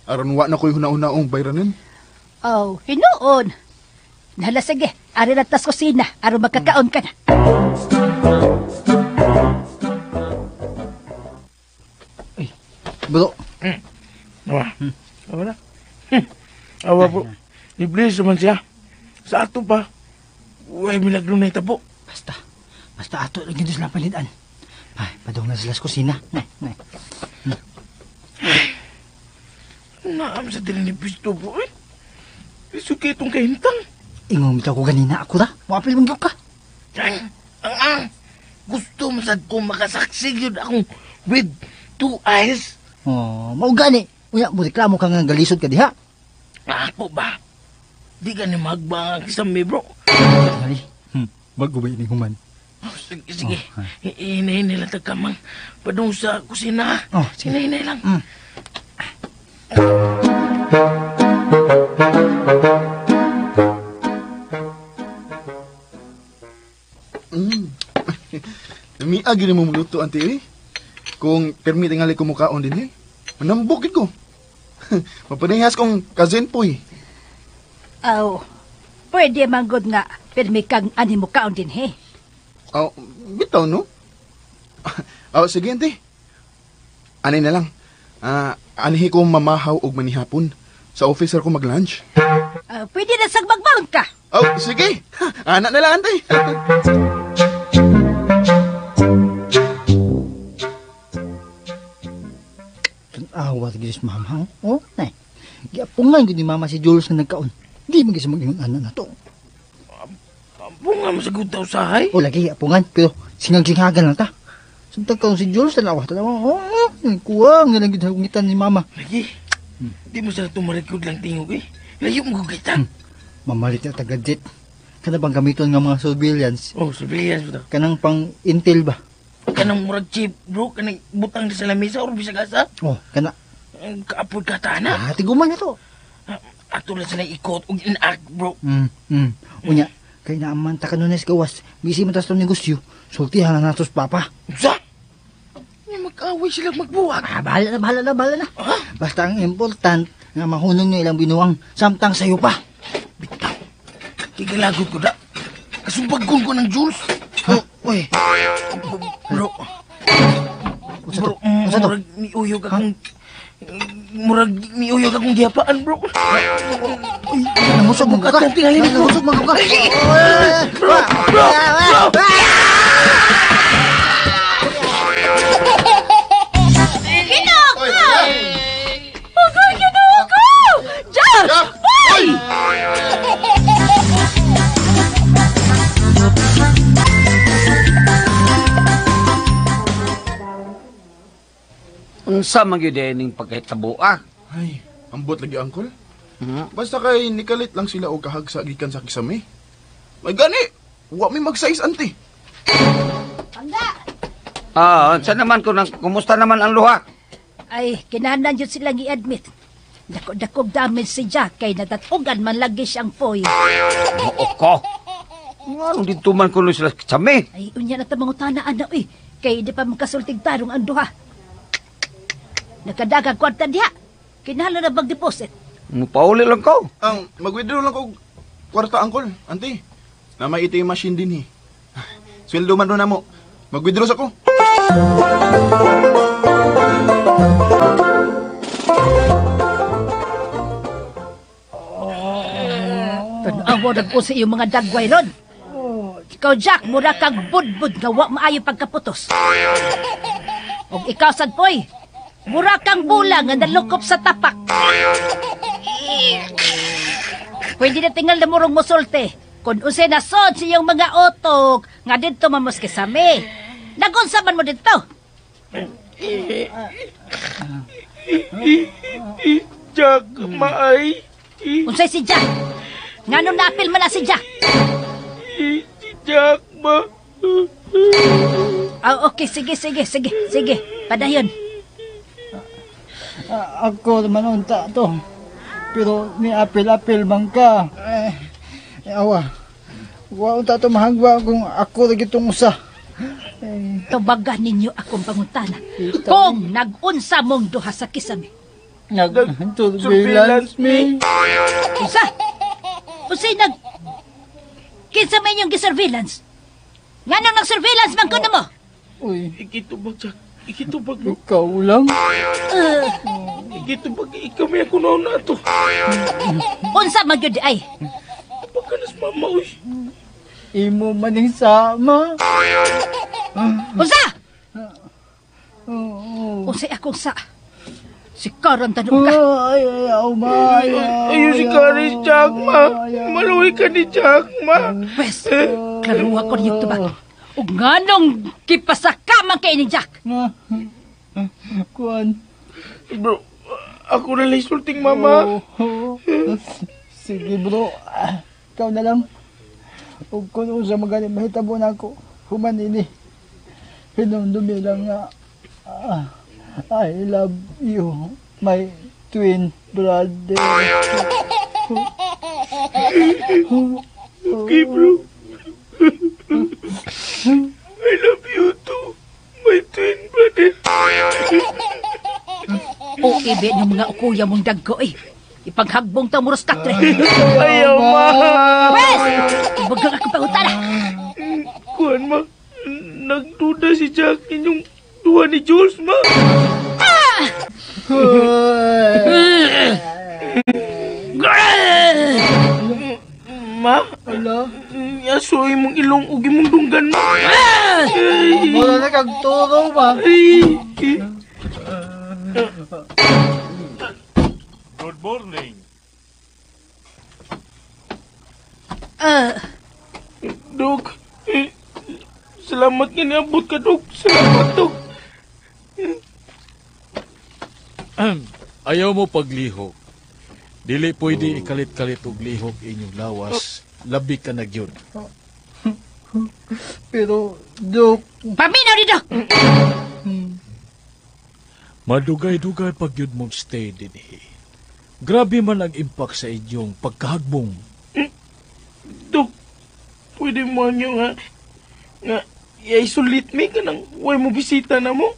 Aron wa na ko'y huna-hunaong bayranan. Oh, hinuon. Nahala, sige. Ari na tas kusina. Aron magkakaon ka na. Ay, bro. Awa. Awa na. Awa bro. Iblis naman siya. Sa ato pa. Uy, milagro na itabo. Basta. Basta ato lang yun sila palitan. Ay, padong na sila sa kusina. Nay, nay. Naam sa dili ni Pisto bro eh. Pisto kay itong kahintang. Ingong bitaw ko ganina ako ra. Muapil mong ka. Ay, ang. Gusto mo sad ko makasaksi yun akong with two eyes. Oh, mao gani. Unya, mo reklamo ka nga galisod ka diha. Ako ba? Di ka ni magbang kisame bro. Tingali. Bago ba ini human? Oh, sige, sige. Oh, hinay-hinay lang tagkamang. Padung sa kusina. Oh, sige. Hinay-hinay lang. Namiag yun mo muluto, ante eh. Kung permi tingali ko mukaon din eh. Manambukit ko. Mapanihas kong cousin po eh. Aw, pwede manggod nga pirmi kang ani mukaon din he. Aw, bitaw no? Aw, sige ante. Ani na lang. Anihi ko mamahaw og manihapon. Sa officer ko mag-lunch. Pwede na sang magbaon ka. Aw, sige. Ana na lang ante. Awa gid si mama. Oh, nay. Giapungan gid ni mama si Jules nga nagkaon. Di man gid siya mag-ingon ana na to. Apungan mo sa good usahay. Oh, lagi apungan pero singag-singagan lang ta. Samtang kaon si Jules tanawa tanawa. Oh, kuwang na lang gid hungitan ni mama. Lagi. Di mo sila tumalikod lang tingog eh. Layo mo kita. Mamalit na ta gadget. Kana bang gamiton nga mga surveillance? Oh, surveillance ba? Kanang pang Intel ba? Kanang murag chip bro, kanang butang sa lamesa or bisag asa? Oh, kana. Kaapod ka ta na. Ah, tiguman na to. Ato lang sila ikot og in-act bro. Unya, kay naaman ta kanunes gawas, busy man tas tong negosyo. Sultihan na natos papa. Unsa? Mag-away sila magbuwag. Ah, bahala na, bahala na, bahala na. Huh? Basta ang important nga mahunong niyo ilang binuang samtang sayo pa. Bitaw. Kigalagot ko da. Kasumbagon ko ng Jules. Huh? Oh, uy. Bro. Bro, murag niuyog akong... Murag niuyog akong gihapaan, bro. Namusog mo ka. Namusog mo ka. Bro, bro, bro. Ginoo ko! Ugol, ginoo ko! Jack! Boy! Unsa man gyud ning pagkahitabo ah? Ay, ambot lagi angkol. Basta kay nikalit lang sila og kahagsa gikan sa kisame. May gani, wa mi magsais ante. Anda. Ah, unsa naman ko nang kumusta naman ang luha? Ay, kinahanglan jud silang i-admit. Dako-dako damage si Jack kay natatugan man lagi siyang foy. Oo ko. Nganong didto man kuno sila kisame? Ay, unya na ta mangutana ana oy. Kay di pa makasultig tarong ang duha. Nakadagang kwarta diha. Kinahanglan na mag-deposit. Mupauli lang ko. Ang mag-withdraw lang ko kwarta angkol, ante. Na may ATM machine din eh. Sweldo man ro namo. Mag-withdraw sa ko. Tanawa na ko sa iyong mga dagway ron. Ikaw, Jack, mura kang budbud nga wa maayo pagkaputos. Og ikaw, Sadpoy, mura kang bula nga nalukop sa tapak. Pwede na tingal na murong musulte. Kung usay na sod sa iyong mga otok, nga dito mamuskisame. Nagunsa man mo dito? Jack, maay. Unsay si Jack? Nganong naapil man na si Jack? Si Jack ba? Ah, okay, sige. Padayon. Ako naman unta to. Pero ni apil-apil man ka. Awa. Wa unta to mahagwa kung ako ra gitong usa. Tubagan ninyo akong pangutana. Kung nag-unsa mong duha sa kisame. Nag-surveillance me. Unsa? Unsay nag... Kinsa may inyong gisurveillance? Nganong nag-surveillance man kuno mo? Uy. Ikitubag, Jack. Ikitubag. Ikaw lang. Ikitubag. Ikaw may ako na to. Unsa man gyud ay? Pagkanas mama, uy. Imo maning sama. Unsa? Unsay akong sa? Si Karen tanong ka. Ay, ma. Ayaw si Karen, Jack, ma. Maluwi ka ni Jack, ma. Pwes, klaruha ko niyong tubag. Ug nganong kipasaka man kay ni Jack? Kuan. Bro, ako na lang sulting, mama. Sige, bro. Ikaw na lang. Ug kung unsa magani mahitabo na ako, human ini. Hinumdumi lang nga. I love you, my twin brother. Okay, bro. I love you too, my twin brother. O, ibe ng mga ukuya mong dagko eh. Ipaghagbong ta muros katre. Ayaw, ma. Pwes! Ibagang akong pangutana. Kuan, ma. Nagduda si Jack inyong duha ni Jules, ma. Ma? Ala? Asoy mong ilong ug imong dunggan, ma. Wala na kag turo, ma. Good morning. Dok, salamat nga niabot ka, Dok. Salamat, Dok. Ayaw mo paglihok. Dili pwede ikalit-kalit og lihok inyong lawas. Labi ka na gyud. Pero, Dok... Paminaw ni Dok! Madugay-dugay pag yun mong stay dinhi. Grabe man ang impact sa inyong pagkahagbong. Dok, pwede mo nyo nga i-isolate me ka nang huwag mo bisita na mo?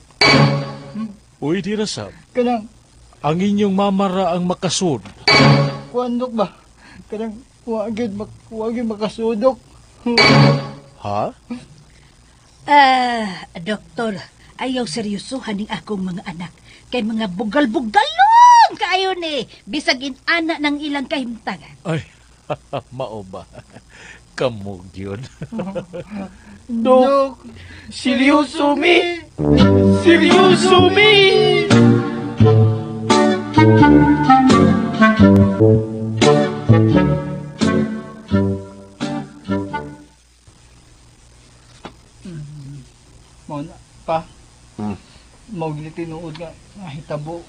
Pwede ra sab. Kanang... Ang inyong mamara ang makasud. Kuan, Dok ba? Kanang wagid makasudok. Ha? Doktor, ayaw seryosohan ning akong mga anak. Kay mga bugal-bugalon kaayo ni. Bisag inana ng ilang kahimtangan. Ay, mao ba? Kamog yun. Dok, seryoso mi! Seryoso mi! Mao na pa. Mao gini tinuod nga hitabo.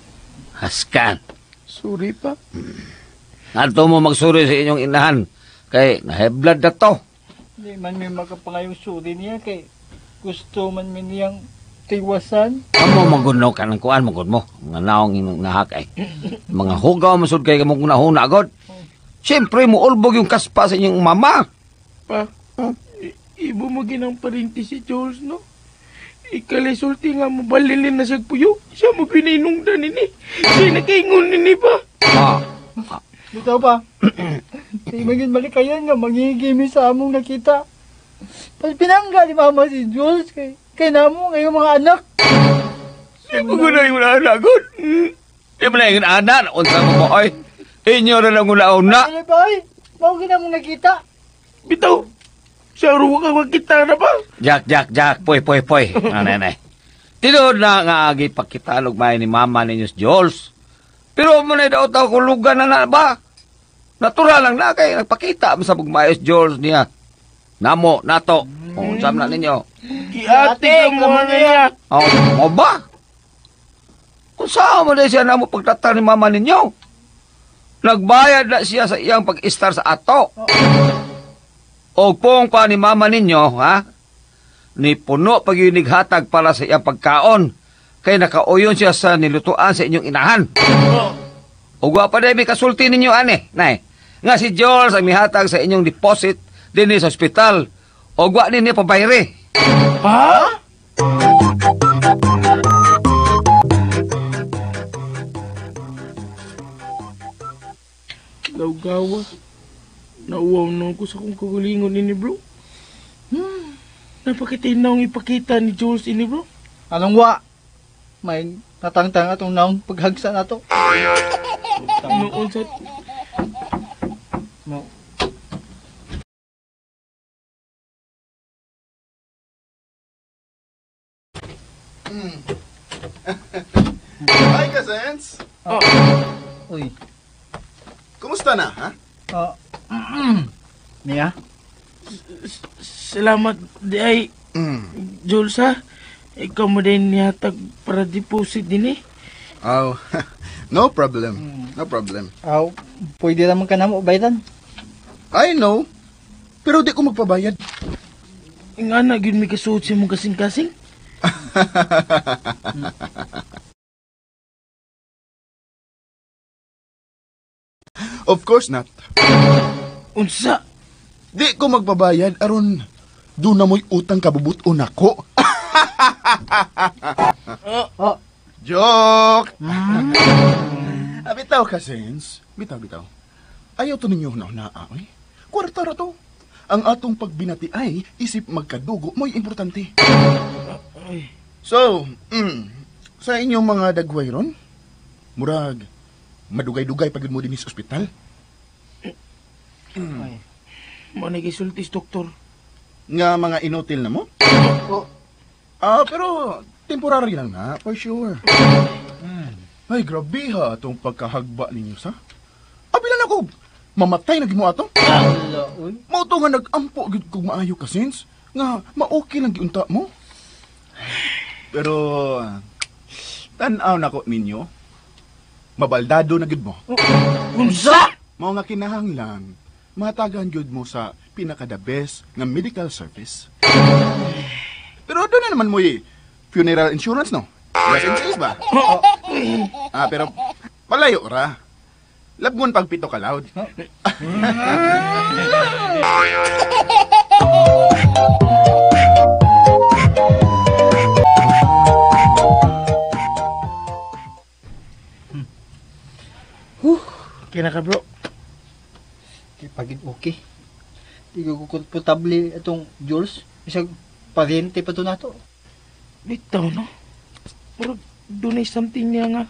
Haskan. Sorry pa. Adto mo magsuri sa inyong inahan kay naheblad na to. Di man mi makapangayong suri niya kay gusto man mi niyang tiwasan. Amo magunno ka ng kuan magud mo. Mga naong inyong nahak ay. Mga hugaw masud kay kamong nahuna agad. Siyempre mo ulbog yung kaspa sa inyong mama. Pa, ibo mo ginang parinti si Jules, no? Ikalisulti nga mo balilin na siya puyo. Siya mo pininungdan nini. Siya nakaingon nini pa. Bitaw pa. Di maging malikayan nga mangigimi sa among nakita. Pas pinangga ni mama si Jules kay namo ngayong mga anak. Di mo guna yung anak ko. Di mo na yung anak. Unsa mo mo ay. Inyo na lang una-una. Ano ba ay? Mao gina mong nakita. Bitaw. Siya ruwa ka magkita na ba? Jack. Poy. Nanay. Tinuod na nga agi pagkitalog may ni mama ninyo si Jules. Pero mo na daw tao kulugan na ba? Natural lang na kay nagpakita mo sa bugmayos Jules niya. Namo, nato. Kung saan na ninyo. Giati ka mo niya. Oh, mo ba? Kung saan mo na siya namo pagtata ni mama ninyo? Nagbayad na siya sa iyang pag-istar sa ato. O pong pa ni mama ninyo, ha? Ni puno pag yun nighatag para sa iyang pagkaon. Kay nakauyon siya sa nilutuan sa inyong inahan. Ug wa pa day may kasulti ninyo ani, nay. Nga si Jules ang mihatag sa inyong deposit dinhi sa ospital. Ug wa ninyo pabayri. Ha? Gawgawa. Nauwaw na ako sa kong kagalingon ini, bro. Napakitinaw ang ipakita ni Jules ini, bro. Anong wa? May natangtang atong naong paghagsa na to. Noon sa... Mo. Hi, Kasens! Oh. Uy. Kumusta na, ha? Niya? Salamat, di ay, Jules, ha? Ikaw mo din nihatag para deposit din eh. Oh, no problem. No problem. Aw, pwede naman ka na mo bayadan. I know. Pero di ko magpabayad. Nga na, yun may kasuot sa mong kasing-kasing. Of course not. Unsa? Di ko magbabayad aron doon na mo'y utang kabubuton ako. Oh. Joke! Bitaw ka, Sens. Bitaw, bitaw. Ayaw to ninyo na naa, oy. Kwarta ra to. Ang atong pagbinati ay isip magkadugo mo'y importante. So, sa inyong mga dagway ron, murag, madugay-dugay pag mo din sa ospital. Mo na gisultis, doktor. Nga mga inutil na mo? Oh. Pero temporary lang na, for sure. Ay, grabe ha, atong pagkahagba ninyo sa. Abi lang ako, mamatay na gimo ato. Mao to nga nag-ampo gid kog maayo ka sense, nga ma-okay lang giunta mo. Pero tan-aw nako ninyo, mabaldado na gid mo. Unsa? Mao nga kinahanglan mahatagan gyud mo sa pinaka the best nga medical service. Pero doon na naman mo funeral insurance, no? Just in case ba? Pero palayo ra. Labgon pag pito ka loud. Kaya na ka, bro. Di pagin okay. Di ko komportable itong Jules. Isang paryente pa to nato. Bitaw, no? Murag, dunay something niya nga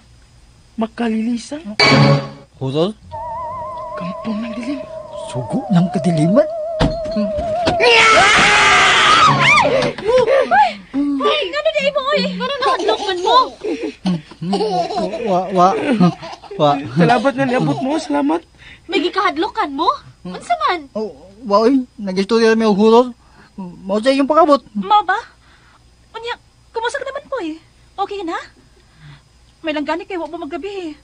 makalilisan. Horror? Kampong ng dilim. Sugo ng kadiliman? Ay, ngano di mo, oy? Ngano nakadlok man mo? Wa, wa. Wa. Salamat na niabot mo, salamat. May gikahadlokan mo? Unsa man? Oh, wa, oy. Nag-istorya mi og horror. Mao sa iyong pakabot. Mao ba? Unya, kumusta ka naman po eh? Okay na? May langgani kay wa mo maggabi eh.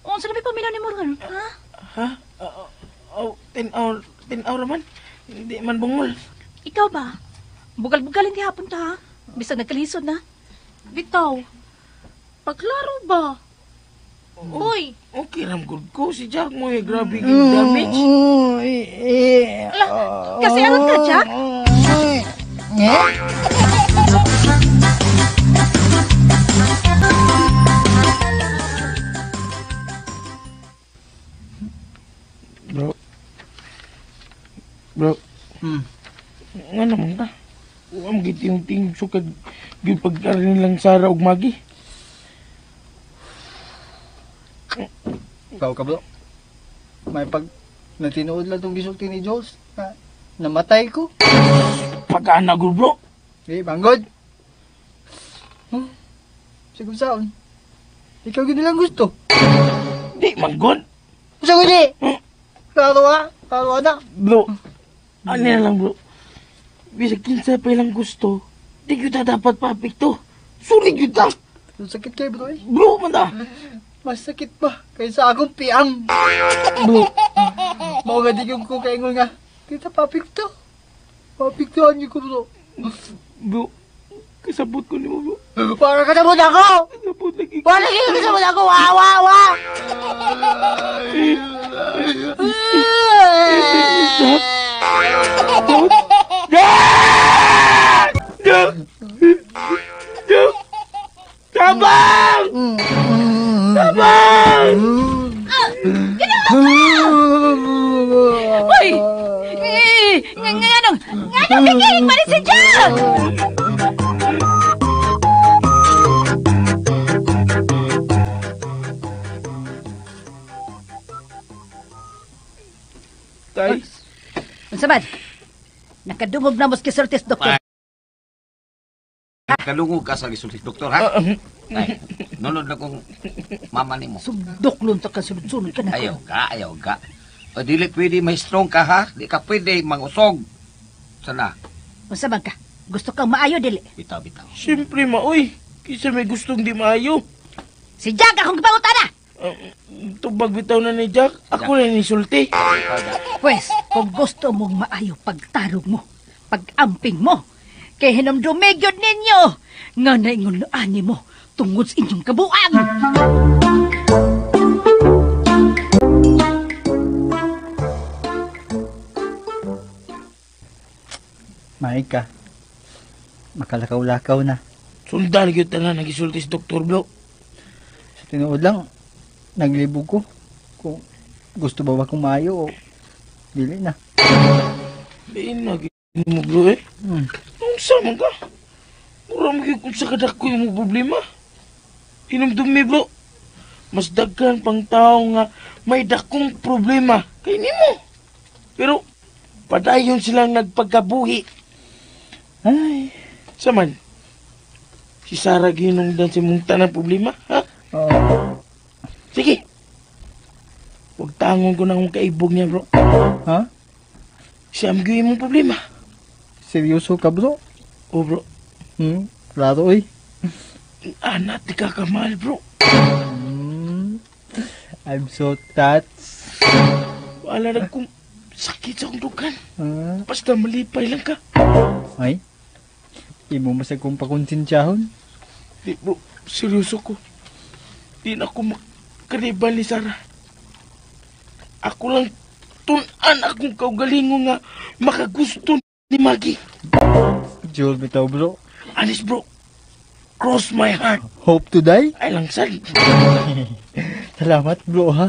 Unsa na may paminaw ni Morgan, ha? Ha? Oh, 10 hour, 10 hour man. Hindi man bungol. Ikaw ba? Bugal-bugalin di hapon ta, ha? Bisag nagkalisod na. Bitaw. Pagklaro ba? Uy. Okay ram good ko si Jack mo eh. Grabe yung damage. Ala, kasi aron ka, Jack? Bro. Bro. Nga naman ka. Uam giti yung ting sukad gyud pagkarin lang Sara og Magi. Ikaw ka, bro. May pag natinuod lang itong gisulti ni Jules na namatay ko. Pagkana gud, bro. Eh, banggod. Sige saon. Ikaw gid lang gusto. Di manggod. Sa gudi. Klaro ha? Klaro na. Bro. Ano na lang, bro. Bisag kinsa pa ilang gusto, di gyud ta dapat paapekto. Sulit gyud ta. Sakit kay bro eh. Bro man ta. Mas sakit pa kaysa akong piang. Bro. Mao nga di ko kaingon nga. Di ta paapekto. Mapiktuhan niyo ko, bro. Bro, kasabot ko nimo, bro. Para kasabot ako! Kasabot lagi. Wala kayo kasabot ako! Wa, wa, wa! Jack! Jack! Jack! Tabang! Tabang! Uy! Nganong? Nganong kikilig pa rin si Jack? Tay? Unsa man? Nakadungog na mo sa gisultis, doktor. Kalungog ka sa gisultis, doktor, ha? Ay, nunod na kong mama nimo. Sugdoklon ta ka sunod-sunod ka na. Ayaw ka, ayaw ka. O, dili pwede may strong ka, ha? Di ka pwede mangusog. Sana? Unsa man ka? Gusto kang maayo, dili? Bitaw, bitaw. Siyempre, maoy. Kisa may gustong di maayo. Si Jack akong gipangutana! Tubag bitaw na ni Jack. Ako na nisulti. Pwes, kung gusto mong maayo pagtarong mo, pag-amping mo, kay hinumdumig yun ninyo, nga naingon ani mo tungod sa inyong kabuang. Maika, makalakaw-lakaw na. Sundar yun tanan nagisulti si Dr. Blo. Sa tinuod lang, naglibog ko. Kung gusto ba ba kong maayo o dili na. Diin na mo bro eh. Nung sama ka? Mura mo kung sa kadako yung problema. Hinumdumi bro. Mas daghan pang tao nga may dakong problema kay nimo. Pero padayon silang nagpagkabuhi. Ay. Saman, si Sarah ginungdan sa mong tanang problema, ha? Oo. Sige. Huwag tangon ko na akong kaibog niya, bro. Ha? Siya ang gawin mong problema. Seryoso ka, bro? Oo, bro. Klaro, oy. Anak, di ka kamahal, bro. I'm so touched. Wala na kong sakit sa akong dukan. Basta malipay lang ka. Ay, imo masag kong pakonsensyahon. Di, bro. Seryoso ko. Di na ako makaribal ni Sarah. Ako lang tun-an akong kaugalingon nga makagusto ni Maggie. Jewel bitaw, bro. Anis, bro. Cross my heart. Hope to die? Ay lang, sad. Salamat, bro, ha?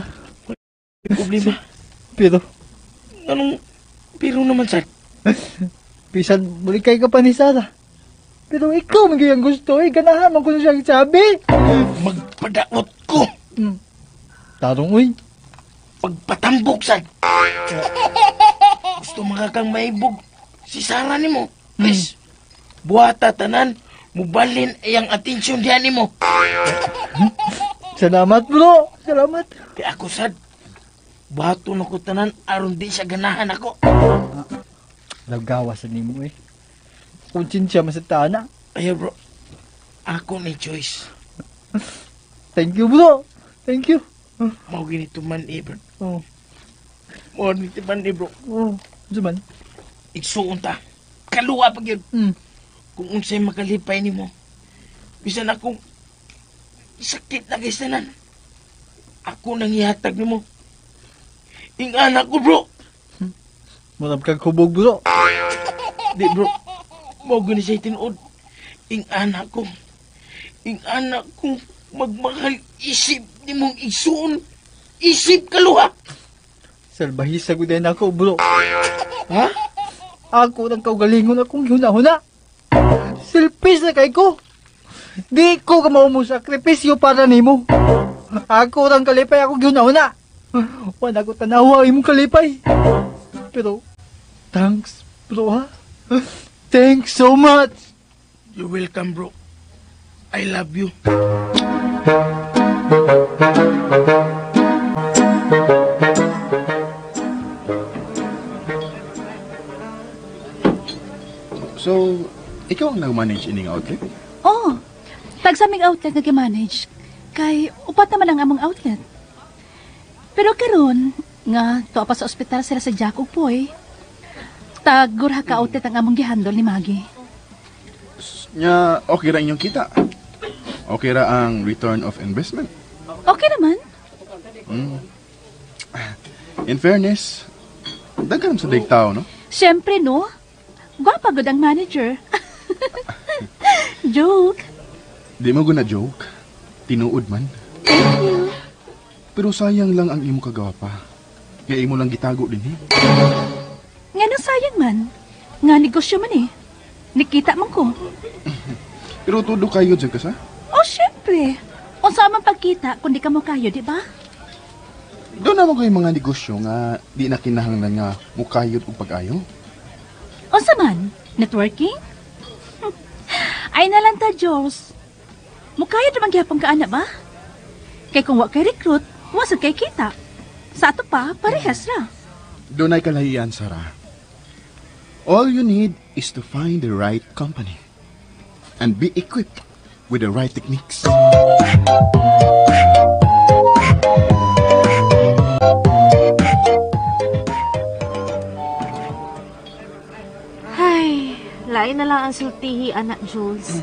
May problema. Pero? Anong pero naman, sad? Bisan, bulikay ka pa ni Sarah. Pero ikaw, may gayang gusto, eh. Ganahan man ko na siyang sabi. Magpadaot ko. Tarong, uy. Pagpatambok, sad. Gusto mga kang maibog si Sarah ni mo. Please, buhata tanan, mubalin iyang atensyon diyan ni mo. Salamat, bro. Salamat. Kaya ako, sad, buhato na ko tanan, aron di siya ganahan ako. Lagawa sa nimo, eh. Konsensya man sa tana. Ayaw, bro. Ako ni choice. Thank you, bro. Thank you. Mao ginito man, eh, bro. Oh. Mao ginito man, eh, bro. Oh, unsa man? Igsuon ta. Kaluwa pag yun. Kung unsay makalipay nimo. Bisan akong sakit na kay tanan. Ako nang ihatag nimo. Ingana ko, bro. Murag kag hubog, bro. Di, bro. Mao gani siya tinuod. Ingana ko. Ingana ko magmahal isip nimong igsuon. Isip kaluha. Salbahisa ko din ako, bro. Ha? Ako nang kaugalingon akong huna-huna. Selfish na kay ko. Di ko ka mao mo sakripisyo para nimo. Ako rang kalipay akong gihuna-huna. Wala ko tanawa imong kalipay. Pero thanks, bro, ha? Thanks so much. You're welcome, bro. I love you. So, ikaw ang nag-manage ining outlet? Oh, tag sa aming outlet nga gi-manage. Kay upat naman ang among outlet. Pero karon nga tuwa pa sa ospital sila sa Jack ug Poy. Tagura ka outlet ang among gihandol ni Maggie. Nya, okay ra inyong kita. Okay ra ang return of investment. Okay naman. In fairness, daghan sa daig tao, no? Siyempre, no? Gwapa gud ang manager. Joke. Di mo guna joke. Tinuod man. Thank you. Pero sayang lang ang imo kagawapa. Kaya imo lang gitago din, eh. Nga nang sayang man. Nga negosyo man eh. Nikita man ko. Pero todo kayo dyan ka sa? Oh, syempre. Unsa man pagkita kundi ka mo kayo, di ba? Doon naman kayo mga negosyo nga di na kinahanglan nga mukayod og pag-ayo. Unsa man? Networking? Ay na lang ta, Jules. Mukayod naman gihapon ka ana ba? Kay kung wa kay recruit, wa sad kay kita. Sa ato pa, parehas ra. Doon ay kalahian, Sarah. All you need is to find the right company and be equipped with the right techniques. Ay, lain na lang ang sultihi, anak Jules.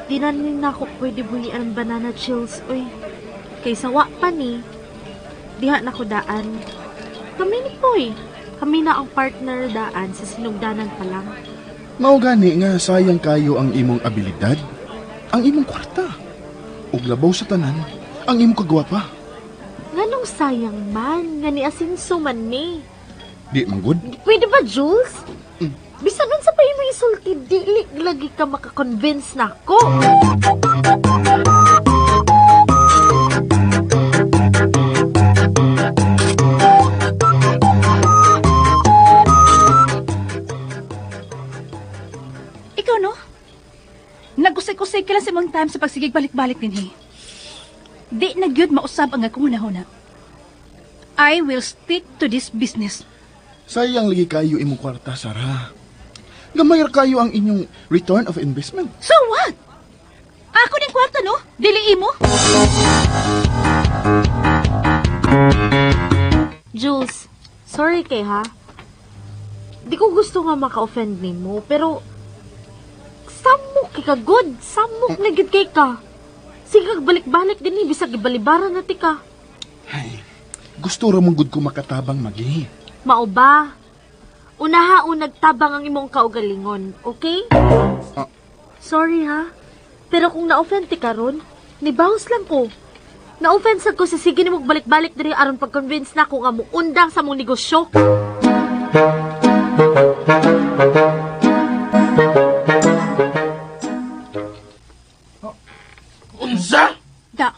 Di na rin ako pwede buhian ang banana chills, uy. Kaysa wa pa ni. Diha na ko daan. Kami ni Poy. Kami na ang partner daan sa sinugdanan pa lang. Mao gani nga sayang kayo ang imong abilidad, ang imong kwarta, ug labaw sa tanan, ang imong kagwapa. Nganong sayang man, nga ni asinso man ni. Di man good. Pwede ba, Jules? Bisan nun sa pa yung isulti, dili lagi ka makakonvince na ako. Ikaw, no? Nagusay-kusay ka lang sa imong time sa pagsigig balik-balik din, eh. Di na gyud mausab ang akong hunahuna. I will stick to this business. Sayang lagi kayo imong kwarta, Sarah. Gamay ra kayo ang inyong return of investment. So what? Ako ning kwarta, no? Dili imo? Jules, sorry kay ha. Di ko gusto nga maka-offend nimo, pero samok kay ka good, samok na gyud kay ka. Sige kag balik-balik din ni bisag gibalibaran na ti ka. Ay, gusto ra mong good ko makatabang magi. Mao ba? Unaha o nagtabang ang imong kaugalingon, okay? Ah. Sorry ha. Pero kung na-offend ti karon, nibawas lang ko. Na-offend sad ko sa sige nimo balik-balik diri aron pag-convince na ko nga muundang sa mong negosyo. Unsa? Da.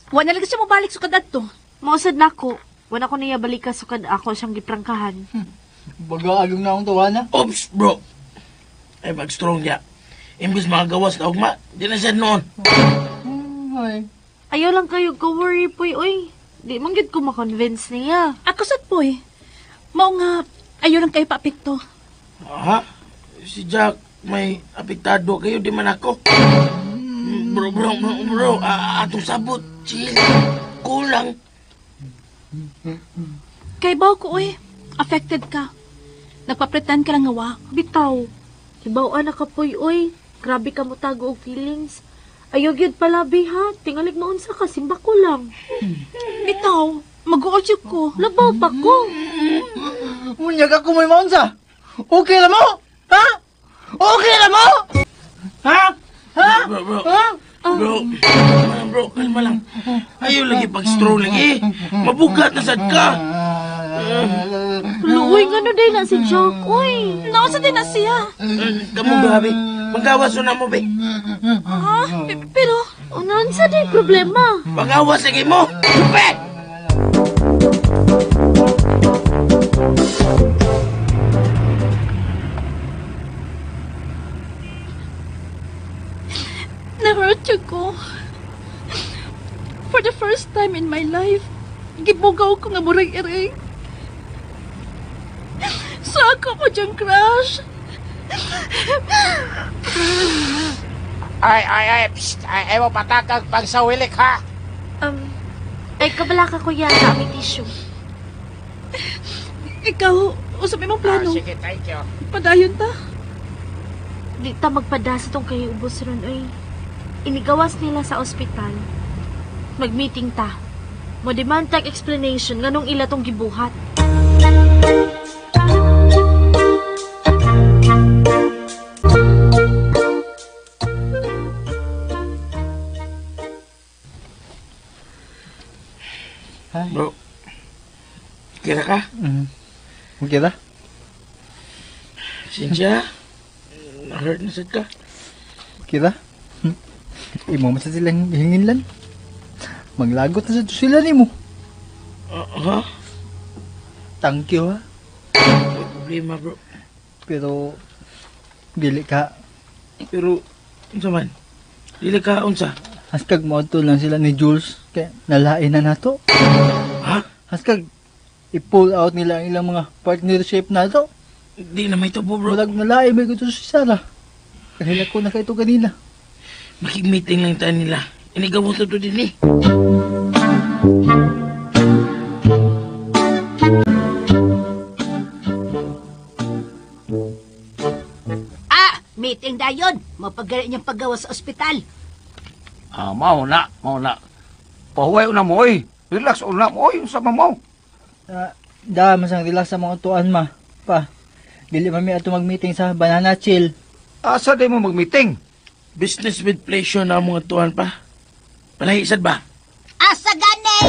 Wa na lagi siya mobalik sukad adto. Mausad nako. Wala ko niya balika sukad ako siyang giprangkahan. Baga agong na akong tawana. Oops, bro. Ay, pag-strong niya. Imbis mga gawas na ugma, di na siya noon. Ay. Ayaw lang kayo ka worry, Poy, oy. Di man gyud ko ma-convince niya. Ako sad, Poy. Mao nga, ayaw lang kayo paapekto. Ha? Si Jack, may apektado kayo, di man ako. Bro, bro, bro, bro, atong sabot, chill. Kulang. Kay baw ko, oy. Affected ka. Nagpa-pretend ka lang nga wa. Bitaw. Hibaw-an na ka, Poy, oy. Grabe ka mo tago og feelings. Ayaw gyud palabi, ha? Tingalig maunsa ka, simba ko lang. Bitaw, mag-uol ko. Labaw pa ko. Munyag ako may maunsa. Okay na mo? Ha? Okay na mo? Ha? Ha? Bro, bro. Ha? Bro, bro, kalma lang. Ayaw lagi pag-strong lagi. Mabugat na sad ka. Luoy, nga no day na si Jack, oy. Nausa din na siya. Kamu grabe. Panggawas na mo, be. Ha? Pero, unsa day problema? Panggawas lagi mo. Be! Na-hurt ko. For the first time in my life, gibugaw ko nga murag iring. Sa ako ko diyang crush. Ay, ay, ay, psst, ay, ay mo patakag pagsawilik, ha? Ay, kabala ka, kuya, na may tissue. Ikaw, Unsa may imong plano? Sige, thank you. Padayon ta. Di ta magpada sa tong kay ubos ron oy. Inigawas nila sa ospital. Mag-meeting ta. Mo demand tag explanation nganong ila tong gibuhat. Bro, kira ka? Okay ra? Sinsya, na-hurt na sad ka. Okay ra? Imo man sa silang hinginlan. Manglagot na sa sila nimo. Ha? Thank you ha. May problema, bro. Pero dili ka. Pero unsa man? Dili ka unsa? Haskag moadto lang sila ni Jules kay nalain na nato. Ha? Haskag i-pull out nila ang ilang mga partnership nato. Di na may tubo, bro. Walag nalain may gusto si Sarah. Kahila ko na kaito kanina. Makig-meeting lang tayo nila. Inigaw to to din eh. Ah, meeting dayon. Mapagalit niyang paggawa sa ospital. Ah, mao na, mao na. Pahuway una mo, oy. Relax una mo, oy. Unsa man mo? Da, masang relax sa mga tuan ma. Pa, dili man mi ato mag-meeting sa Banana Chill. Asa di mo mag-meeting? Business with pleasure na mga tuan pa. Palahi sad ba? Asa gani?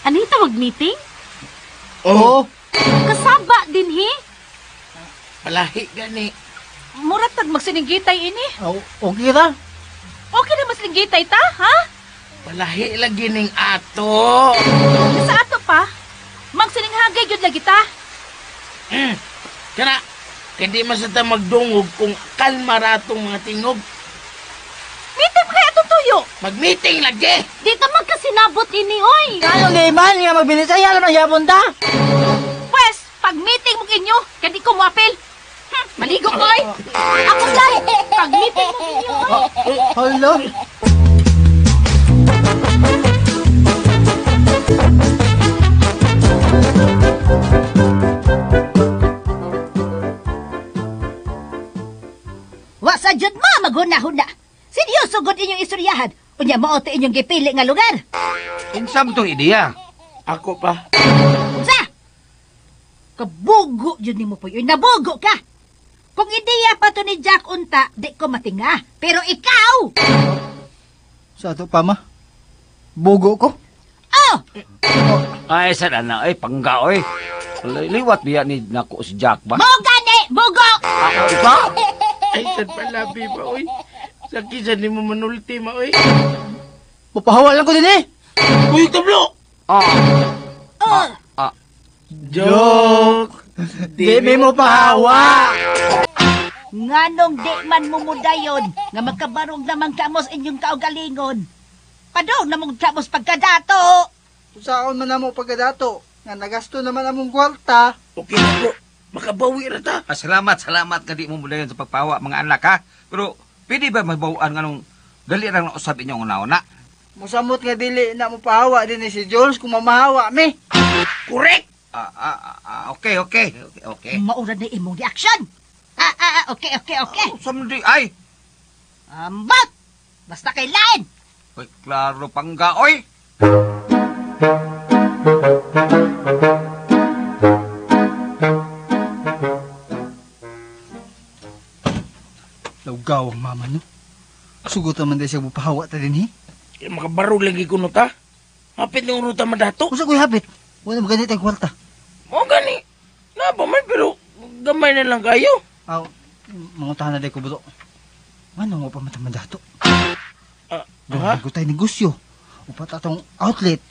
Anita mag-meeting? Oo. Kasaba din hi? Palahi gani. Mura tag magsininggitay ini. Oh, okay ra. Okay na masinggitay ta, ha? Palahi lagi ning ato. Sa ato pa, magsininghagay gyud lagi ta. Kana, hindi man sa ta magdungog kung kalma ra atong mga tingog. Meeting kay atong tuyo. Mag-meeting lagi. Di ta magkasinabot ini oy. Ano di man nga magbinisaya naman yapon ta? Pwes, pag-meeting mo inyo, kay di ko moapil. Maligo ko oy. Ako say, pag-meeting mo inyo oy. Hello. Wa sa jud mo maghuna-huna. Seryoso gud inyong istoryahan. Unya mao to inyong gipili nga lugar. Unsa man tong ideya? Ako pa. Unsa? Kabugo jud nimo po. Nabugo ka. Kung ideya pa to ni Jack unta, di ko matinga. Pero ikaw! Sa ato pa ma. Bugo ko. Oh! Ay, sad ana, ay pangga oy. Liwat biya ni nako si Jack ba? Mo gani, bugo! Ako pa? Ay, sad palabi ba oy. Sakit sad nimo manulti ma oy. Papahawa lang ko din eh. Uy, tablo. Ah. Oh! Ah. Joke. Di mi mo pahawa. Nganong di man mumudayon nga magkabarong naman kamos inyong kaugalingon. Padong namong kamos pagkadato. Usaon man namo pagkadato nga nagasto naman among kwarta. Okay na bro, makabawi ra ta. Ah, salamat, salamat ka di mo mudayon sa pagpahawa mga anak ha. Pero pwede ba mabawaan nganong dali ra na usab inyong una-una? Musamot nga dili na mo pahawa din ni si Jules kung mamahawa mi. Correct. Okay, okay. Okay, okay. Maura na imong reaction. Okay, okay, okay. Samdi ay. Ambot! Basta kay lain. Uy, klaro pangga oy. Lawgaw ang mama no. Sugot naman dahil siya bupahawa ta din eh. Kaya makabarog lagi kuno ta. Hapit ni uno ta madato. Usa ko'y hapit. Wala mo ganit ang kwarta. Mo gani. Naba man pero gamay na lang kayo. Aw, mangutahan na day ko bro. Ano mo pa matamadato? Ha? Doon tayo negosyo. Upat atong outlet.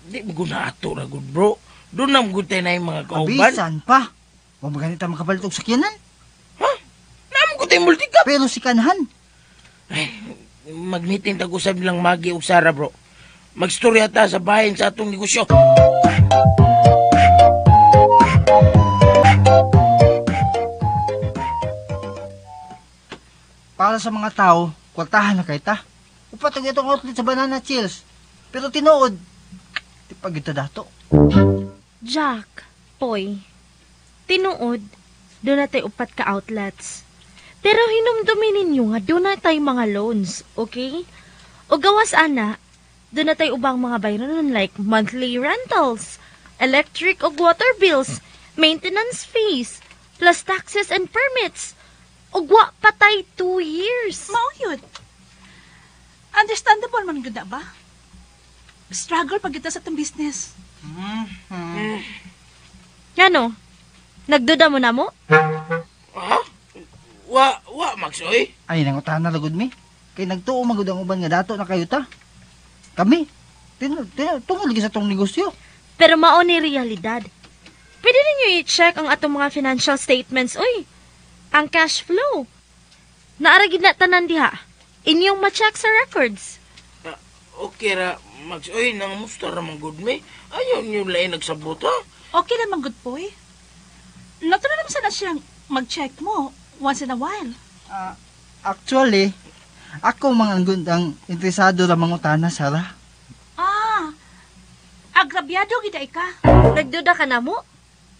Di mo guna ato ra gud bro. Doon na mo tayo na yung mga kauban. Abisan pa. Wa maganit ang makapalit og sakyanan. Ha? Naamo ko tayo multicab. Pero si kanhan. Ay, mag-meeting tag usab lang Magi ug Sara bro. Magstorya ta sa bahin sa atong negosyo. Para sa mga tao, kwartahan na kay ta. Upat ang itong outlet sa Banana Chills. Pero tinuod, di pa gyud ta dato. Jack, Poy, tinuod, doon na tayo upat ka outlets. Pero hinumdumin ninyo nga doon na tayo mga loans, okay? O gawas ana, doon na tayo ubang mga bayronon like monthly rentals, electric o water bills, maintenance fees, plus taxes and permits. O wa pa tay 2 years. Mao yun. Understandable man gud na ba? Struggle pag kita sa itong business. Ngano? Nagduda mo na mo? Ha? Wa, Max, oy. Ay, nangutahan na lagod mi. Kay nagtuo man gud ang uban nga dato na kayo ta. Kami, tungod lagi sa tong negosyo. Pero mao ni realidad. Pwede ninyo i-check ang atong mga financial statements, oy. Ang cash flow. Naara gid na tanan diha. Inyong ma-check sa records. Okay ra, Max, oy, nangamusta ra man gud mi. Ayaw niyo lain nagsabot, ha? Okay lang man gud, Poy. Natural naman sana siyang mag-check mo once in a while. Actually, ako mga ang interesado ra mangutana, Sarah. Ah, agrabyado gid ay ka. Nagduda ka na mo?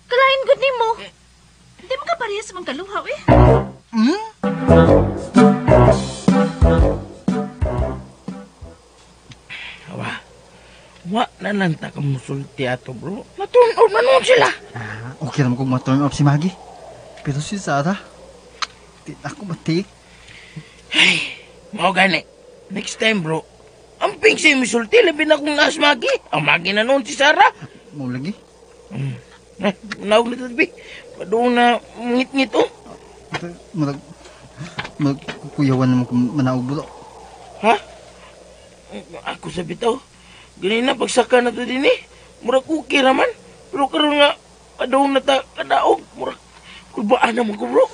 Kalain gud nimo. Hindi mo ka parehas mong kaluhaw eh. Hmm? Awa, wa na lang ta ka musulti ato, bro. Na-turn off na noon sila. Ah, okay naman kung ma-turn off si Maggie. Pero si Sarah, di na ako matik. Ay, mao gani. Next time, bro, ang pink sa'yo misulti, labi na kung naas Maggie. Ang Maggie na noon si Sarah. Mao lagi. Eh, nawag na tabi. Padoon na ngit-ngit, oh. Murag, kuyawan naman kung manaog, bro. Ha? Ako sa bitaw. Ganina, pagsaka na to din eh. Murag okay raman. Pero karon nga, padaong na ta, kadaog. Murag, kulbaan naman ko, bro.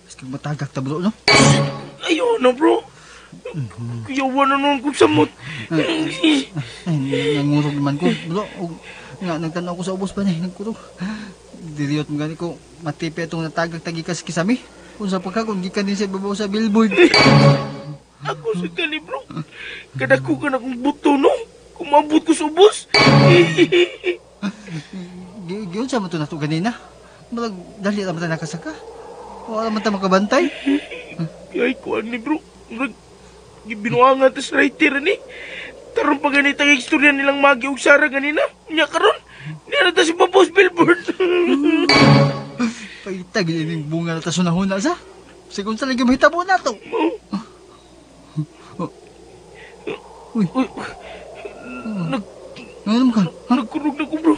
Mas kag matagak ta, bro, no? Ayaw na, bro. Kuyawan na noon kong samot. Ay, nangurog naman ko, bro. Nga, nagtanaw ko sa ubos pa ni, nagkurog. Diriyot mo gani ko, matipi itong natagak tagikas kisami. Kung sa pagka, kung gikan din sa ibabaw sa billboard. Ako sa gani, bro. Kadako ka na kong buto, no? Kumabot ko sa ubos. Giyon sa mo ito nato ganina. Malag, dali naman tayo nakasaka. Wala man tayo makabantay. Ay, kuwan ni bro. Murag, gibinuangan tas writer ni. Tarong pa ganit ang istorya nilang Maggie ug Sarah ganina. Nya karon, niya na ta si Babos Billboard. Paita, ginining bunga na ta sunahuna sa. Sigun sa lagi mahitabo na to. Uy. Uy. Ano ka? Nagkurog na ko, bro.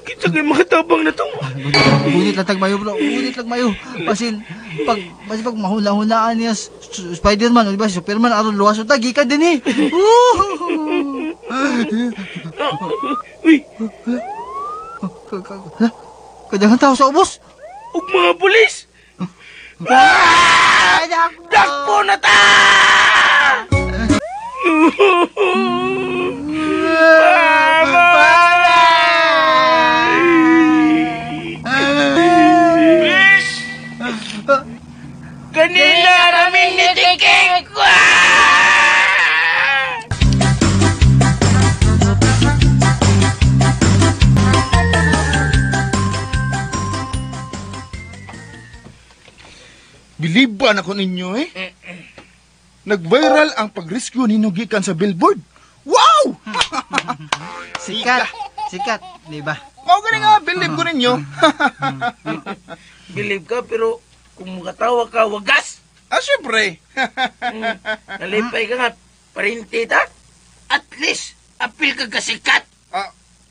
Kita kay makatabang na to. Ngunit lang tagmayo, bro. Ngunit lang mayo. Basin pag mahula-hulaan niya Spider-Man, o di ba? Superman, aron luwas o tagi ka din eh. Uy! Kadangan tao sa ubos! Ug mga pulis! Ah! Dakpo na ta! Mama! Miss! Kanina namin nitiking ko! Biliban ako ninyo eh. Nag-viral ang pag-rescue ninyo gikan sa billboard. Wow! Sikat. Sikat, di ba? Mao gani nga, believe ko ninyo. Believe ka, pero kung makatawa ka, wagas! Ah, syempre. Nalipay ka nga, parinti ta. At least, apil ka kasikat.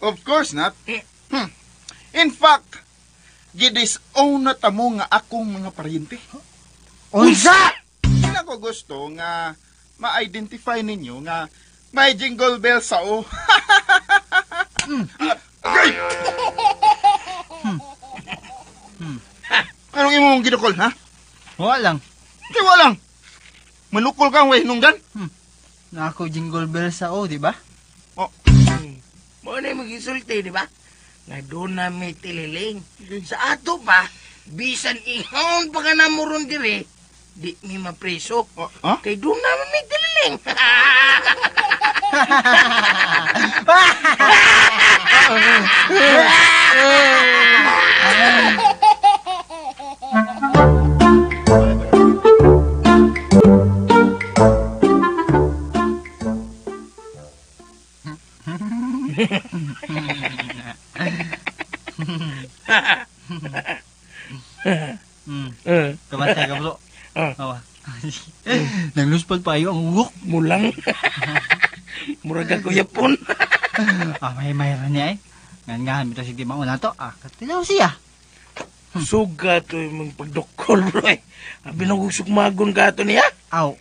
Of course not. In fact, gidisown na tamo nga akong mga paryente. Unsa? Sila ko gusto nga ma-identify ninyo nga may jingle bell sa o. Agay! Anong imong ginukol, ha? Wala lang. Kay wala lang. Manukol kang way hinungdan? Na ako jingle bell sa o, di ba? Oh. Mao na yung magisulti, di ba? Nga doon na may tililing. Sa ato pa, bisan ihon pa ka na mo ron dire, Di mi mapreso. Kay doon naman may tililing. Kamantay ka bro. Awa. Nangluspad pa ayo ang ugok. Mulang. Murag ako yapon. May mayroon niya eh. Ngan-ngahan mito sige mauna to. Katilaw siya. Suga to yung pagdukol bro eh. Abi na kong sukmagon ka to niya. Aw.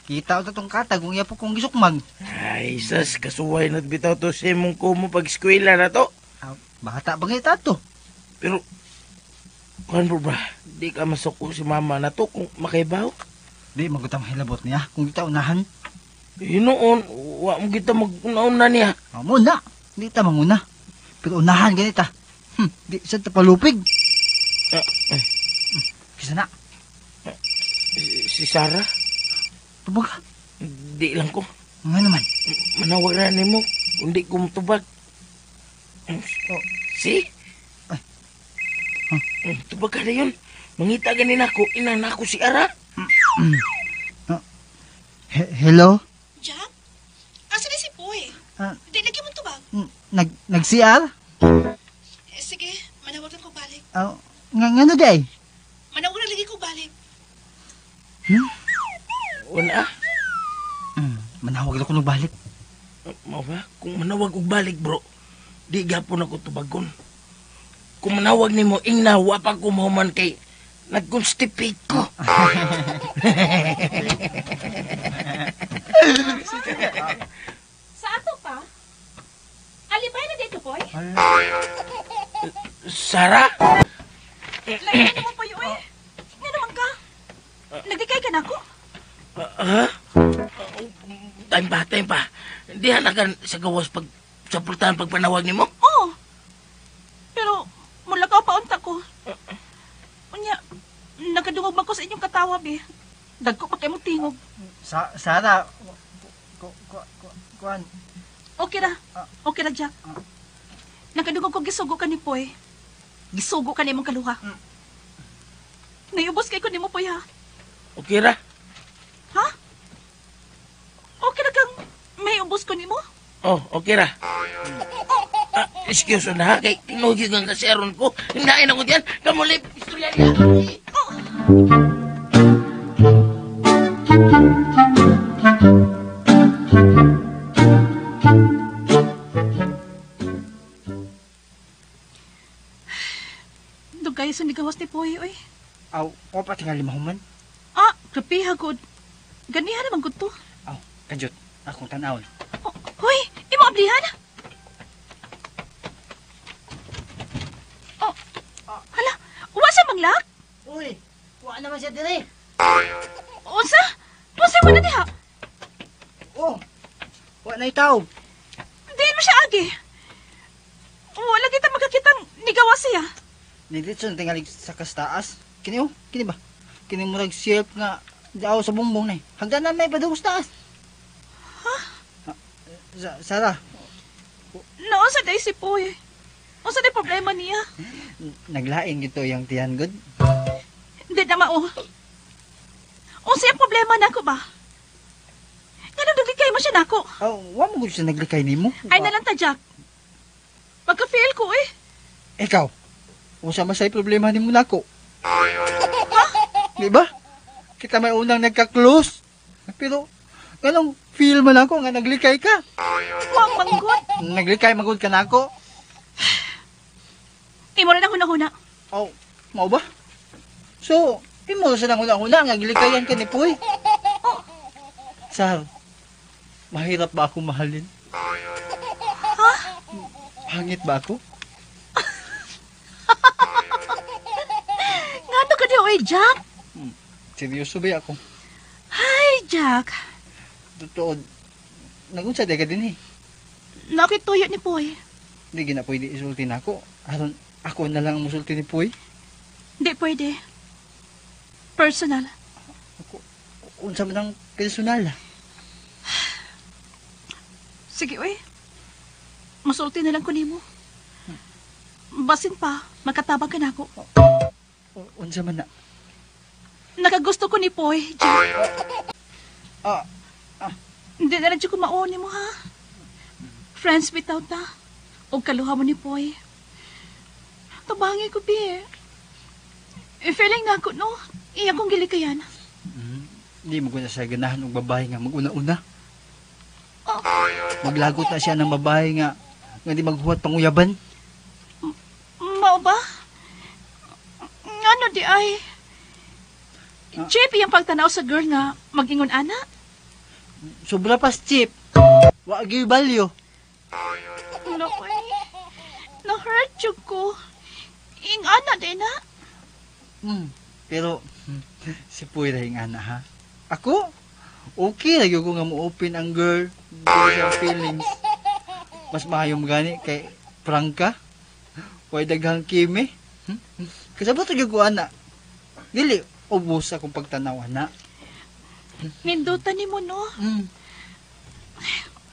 Kita ko tong katag kung iya po kong gisukmag. Ay, sas, kasuway na bitaw to sa imong kumo pag eskwela na to. Aw, bata ba nga to? Pero, kuhan bro ba, di ka masuko si mama na to kung makaibaw. Di, magutang hilabot niya kung kita unahan. Noon, wa mo kita mag-una niya. Oh, muna, di ta manguna. Pero unahan ganita. Di sa tapalupig. Kisa na. Si Sarah? Tubag ka? Di lang ko. Nga naman. Manawag na nimo kundi ko matubag. Oh. Si? Ay. Tubag ka na yun. Mangita ganin ako, inang nako si Ara. Hello? Jack? Asa na si Poy? Di lagi mo tubag. Nag-CR? Eh, sige, manawag lang ko balik. Nga ano di ay? Manawag lang lagi ko balik. Wala. Manawag lang ko ng balik. Mao ba? Kung manawag og balik, bro, di gapon ako tubagon. Kung manawag nimo, ingna, wa pa ko mahuman kay nag-constipate ko. Sa ato pa? Alibay na dito, Poy? Sarah? Lagi na mo, Poy, uy. Nga naman ka. Nagdikay ka na ako? Ha? Time pa. Hindi hanagan sa gawas pag sa pultahan pagpanawag nimo? Oo. Pero mula ka paunta ko. Unya, nagkadungog man ko sa inyong katawa, be. Dagko pa kayo mong tingog. Sarah, kuan. Okay ra. Okay ra, Jack. Nakadungog ko gisugo ka ni Poy. Gisugo ka ni mong kaluha. Naiubos kay ko ni mo, Poy, ha? Okay ra. Ha? Okay ra kang may ubos ko nimo? Oh, okay ra. Excuse na ha, kay tinugi kang kaseron ko. Hinain ako diyan. Kamuli, istorya niya. Oh. Dugay sa nigawas ni Poy, oy. Aw, o pa tingali mahuman. Ah, grabe hagod. Ganihan naman gud to. Aw, kanjut, akong tan-awon. Oh, hoy, imo ablihan? Oh, hala, wa sa manglak? Uy, wa naman siya dire. Unsa? Unsa man na diha? Oh, wa na itaw. Diin mo siya agi. Wala kita magkakitang nigawas siya. Niditso na tingali sa kastaas. Kini oh, kini ba? Kini murag shelf nga daw sa bumbong na eh. Hagdanan may padung sa taas. Ha? Sarah. Noon sa day si Poy. Unsa day problema niya? Naglain gito yang tiyan good. Hindi na mao. Unsa ang problema nako ba? Ngano naglikay mo siya nako? Oh, wa mo gud siya naglikay nimo. Ay nalang ta Jack. Pagka-fail ko eh. Ikaw. Unsa man say problema nimo nako? Ha? Di ba? Kita may unang nagka-close. Pero ganong feel man ako nga naglikay ka. Wa manggod. Naglikay magud ka nako. Imo ra nang huna-huna. Oh, mao ba? So, imo ra sa nang huna-huna nga gilikayan ka ni Puy. Oh. Sar, mahirap ba ako mahalin? Ha? Pangit ba ako? Ngano ka di, oy, Jack? Seryoso ba ako? Hi, Jack. Totoo, nagunsa di ka din eh. Nakituyo ni Puy. Hindi gina pwede isulti na ako. Aron, ako na lang ang musulti ni Puy. Hindi pwede. Personal. Unsa man ang personal. Sige, uy. Masulti na lang ko nimo. Basin pa, magkatabang ka nako. Unsa man na? Nakagusto ko ni Poy, Jack. Hindi na lang ko mauni mo, ha? Friends bitaw ta. O kaluha mo ni Poy. Tabangi ko, bi. Eh, feeling na ako, no? Iya kong gilikayan. Hindi mo ko na siya ganahan og babae nga maguna-una. Maglagot na siya ng babae nga nga di maghuwat panguyaban. Mao ba? Ngano di ay? Chip, iyang pagtanaw sa girl nga mag-ingon ana? Sobra pas chip. Wa gyud value. No, ay. Na-hurt jud ko. Ing ana di na. Pero si Puy ra ing ana ha. Ako okay ra gyud ko nga mo-open ang girl. Girl sa feelings. Mas maayo gani kay prangka. Way daghang kimi. Kasabot ra gyud ko ana. Dili ubos akong pagtanaw ana. Nindutan nimo no.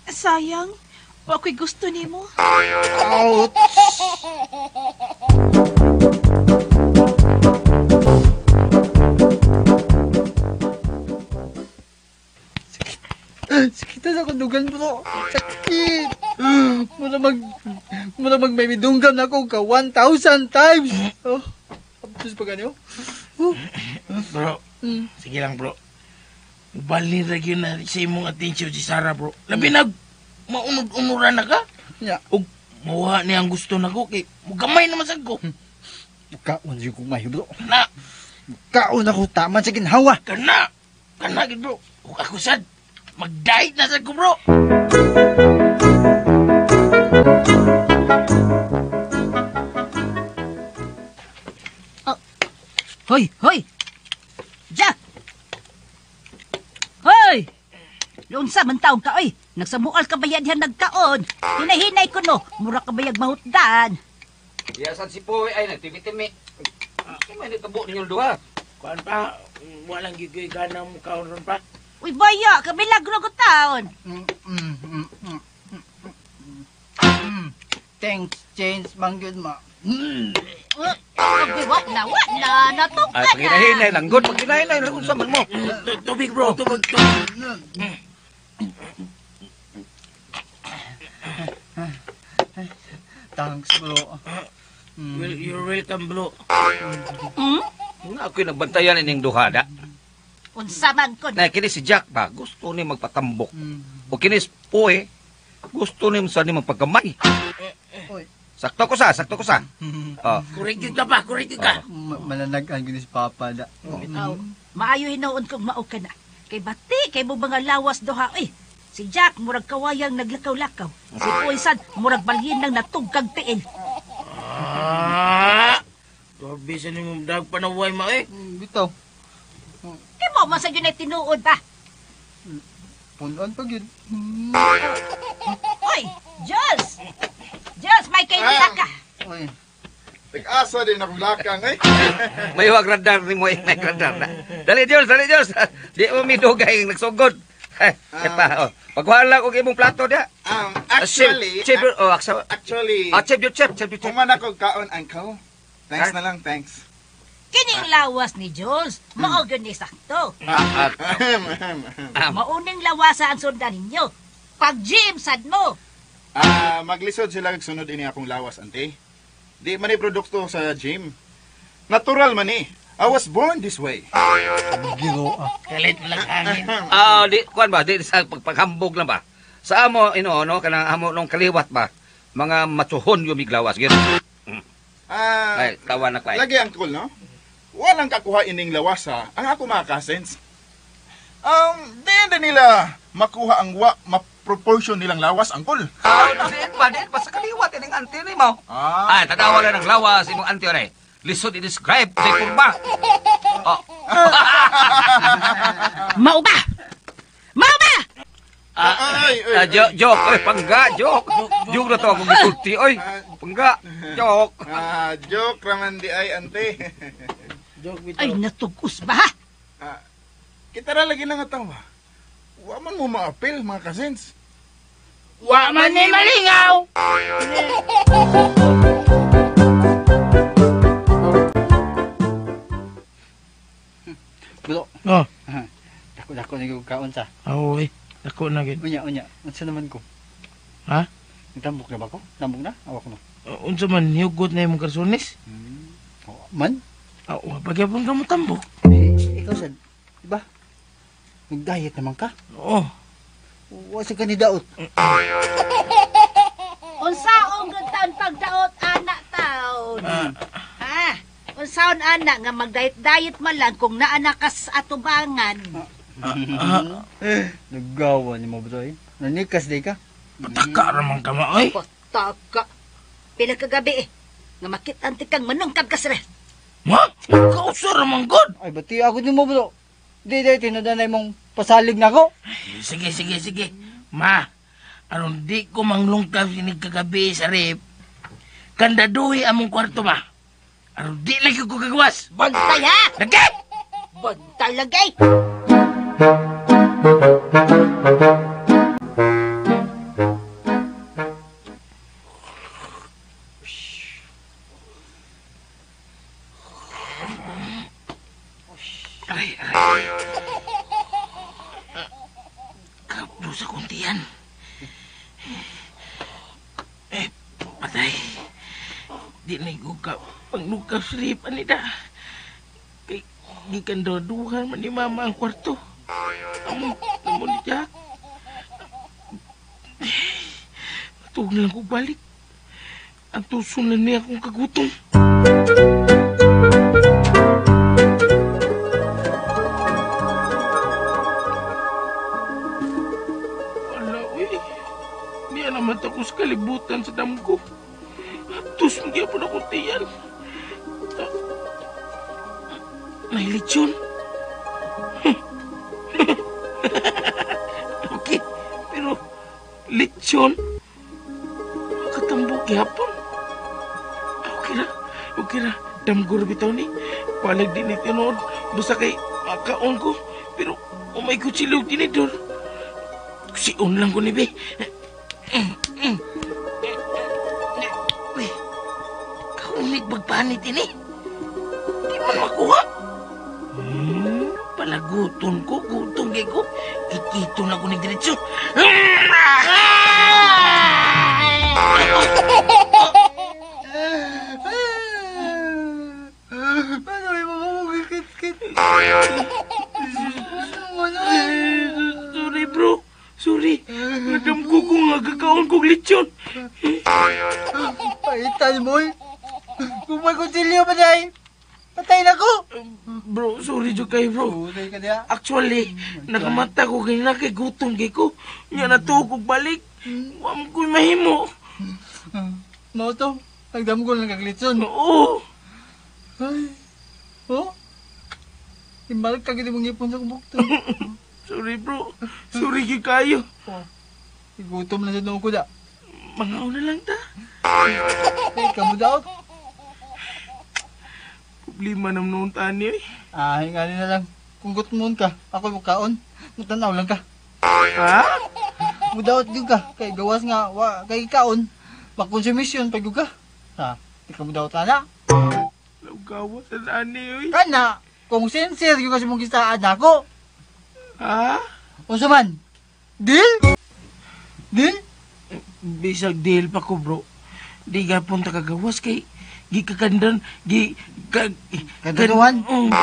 Sayang, wa ko'y gusto nimo. Ouch! Sakit sa akong dugan, bro. Sakit. Mura mag may midunggam na ako ka 1,000 times. Oh, abtos pa ganyo. Oh. Bro, sige lang bro. Balin ra gyud na sa imong atensyon si Sarah bro. Labi na maunod-unuran na ka. Yeah. Ug mawa niya ang gusto nako kay mugamay naman sad ko. Kaon jud ko mayo bro. Na. Kaon ako taman sa ginhawa. Kana. Kana gid bro. Ug ako sad mag-diet na sad ko bro. Oh. Hoy, hoy. Jack. Hoy! Lunsa man taong ka, oy. Nagsamual ka ba yan diyan nagkaon? Hinahinay ko no, mura ka bayag mahutdan. Iyasan si Poy ay nagtimi-timi. Ay, may nagtabo ninyong duha. Kuan pa, walang gigoy gana mo kaon ron pa. Uy, baya, kamilagro ko taon. Thanks, James, mangyud ma. Okay, wa na, natong Ay, ka na. paginahinay lang. Good, paginahinay lang. Unsa man mo? Tubig bro, tubig, tubig. Thanks, bro. Well, you're welcome, bro. Nga ako'y nagbantayan ining duha da. Unsa man ko. Na kini si Jack ba gusto ni magpatambok. O kini si Poy gusto ni sa ni magpagamay. Sakto ko sa, sakto ko sa. Oh. Correct ka pa, correct ka. Mananagan gyud si Papa da. Aw, maayo hinuon kong mao ka na. Kay bati kay mo mga lawas duha oy. Si Jack murag kawayang naglakaw-lakaw. Si Poy sad murag balhin nang natugkag tiil. Ah! Grabe sa nimo dag panaway ma eh. Bitaw. Di mo man sa yun ay tinuod ba? Punan pa gyud. Oy, Jules! Jules, may kaila ka. Oy. Nag-asa din akong lakang eh. May wag radar ni mo, may radar na. Dali Jules, dali Jules. Di mo midugay nagsugod. Eh, pa, oh. Pagkuha lang og imong plato dia. Actually, chef, oh, actually, chef, chef, chef, chef. Kuman ako kaon, uncle. Thanks na lang, thanks. Kining lawas ni Jules, mao gyud ni sakto. Mauning lawasa ang sundan ninyo. Pag gym sad mo. Maglisod sila sunod ini akong lawas, ante. Di man ni produkto sa gym. Natural man ni. I was born this way. Giro ah. Kalit mo lang hangin. Di kuan ba, di sa pagpaghambog lang ba. Sa amo ino no kanang amo nung kaliwat ba. Mga matsuhon yung miglawas gyud. Ay, tawa na ko ay. Lagi uncle, no? Walang kakuha ining lawasa ang ako mga cousins. Di na nila makuha ang wa ma-proportion nilang lawas, uncle. Di ba sa kaliwat ining auntie ni mo. Ay, tanawa lang ng lawas imong auntie oray. Lisod i-describe sa kurba. Oh. Mao ba? Mao ba? Joke, oy, pangga, joke. Joke na to akong gisulti, oy. Pangga, joke. Joke raman di ay, ante. Joke bitaw. Ay, natugos ba? Ha? Kita ra lagi na nga tawa. Wa man mo maapil mga cousins. Wa man ni malingaw. Bro. Oh. Dako-dako na yung kaon sa. Aw, eh. Dako na gid. Unya, unya. Unsa naman ko? Ha? Nagtambok na ba ko? Tambok na? Awak mo. Unsa man hugot na imong karsones? Oh, man? Ah, wa pa gyapon ka mo tambok. Eh, ikaw sad, di ba? Nag-diet naman ka? Oo. Wa sa kanidaot. Unsaon gud taon pagdaot ana taon? Ha? Unsaon ana nga magdiet-diet man lang kung naa na kas atubangan? Naggawa ni mo bro eh. Nanikas di ka? Pataka ra man ka ma oy. Pataka. Pila ka gabi eh. Nga makit-an ti kang manungkab ka sir. Ma? Kausa ra man gud. Ay bati ako ni mo bro. Di di tinudanay mong pasalig na ko. Sige, sige, sige. Ma, aron di ko manglungkab sinig kagabi sa rep. Kandaduhi among kwarto ma. Aron di lagi ko kagawas. Bantay ha! Lagi! Bantay lagi! Aray, aray. Kapro sa kuntian. Eh, patay. Di na ko ka panglukap sa rep, anida. Kay, gikan daw duhan man ni mama ang kwarto. Amo, amo ni Jack. Matug na lang ko balik. Ang tuson na niya akong kagutom. Wala, uy. Niya naman ako sa kalibutan sa damgo. Tos, magyapon akong tiyan. Nailitsyon. Okay, pero lechon. Katambok gyapon. Okay ra, okay ra. Damgo ra bitaw ni. Palag din ni tinuod. Basta kay makaon ko. Pero umay ko silog tinidor. Siun lang ko ni be. Uy, kaunit magpanit ini. Di man makuha. Palaguton ko, gutom kay ko. Kikito na ko ni diretso. Ano yung mamamagkikit-kit? Sorry bro, sorry. Nadam ko kung agakaon kong lechon. Paitan mo eh. Kung may kutsilyo pa dahil, patay na ko. Bro, sorry jo kay bro. Patay ka niya. Actually, nakamata ko kanina kay gutom kay ko. Nya natuog kog balik. Wa man ko'y mahimo. Mao to, nagdamgol ng kaglitson. Oo. Ay, oh? Imbalik ka gid mong ipon sa kubukto. Sorry bro, sorry gyud kayo. Oh, igutom na sa noong ko da. Mangaw na lang ta. Ay, kamu daw. Problema nam noon tani eh. Ah, hingali na lang. Kung gutomon ka, ako mukaon. Mutanaw lang ka. Ha? Mudaot gyud ka. Kay gawas nga, wa, kay kaon. Makonsumisyon pag gyud ka. Ha? Di ka mudaot ana. Lawgawa sa tani oy. Kana, kung sincere gyud ka sa mong gistaan nako. Ha? Unsa man? Deal? Deal? Bisag deal pa ko bro. Di gapon ta kagawas kay gikakandan gi ka Kandaduhan? Oh,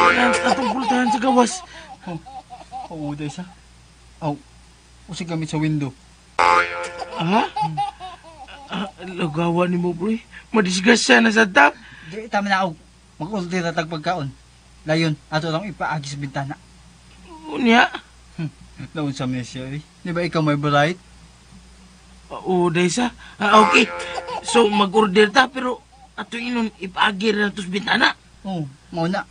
atong pultahan sa gawas. Oo, oh, isa. Aw, usig gamit sa window. Ha? Ah, lagawa ni mo bro. Madisgrasya na sa ta. Di tama na og mag-order na tag pagkaon. Layon, ato lang ipaagi sa bintana. Unya. Naon sa siya eh. Di ba ikaw may bright? Oo, daysa. Ah, okay. So mag-order ta pero ato inon ipaagi ra nato sa bintana. Oo, mao na.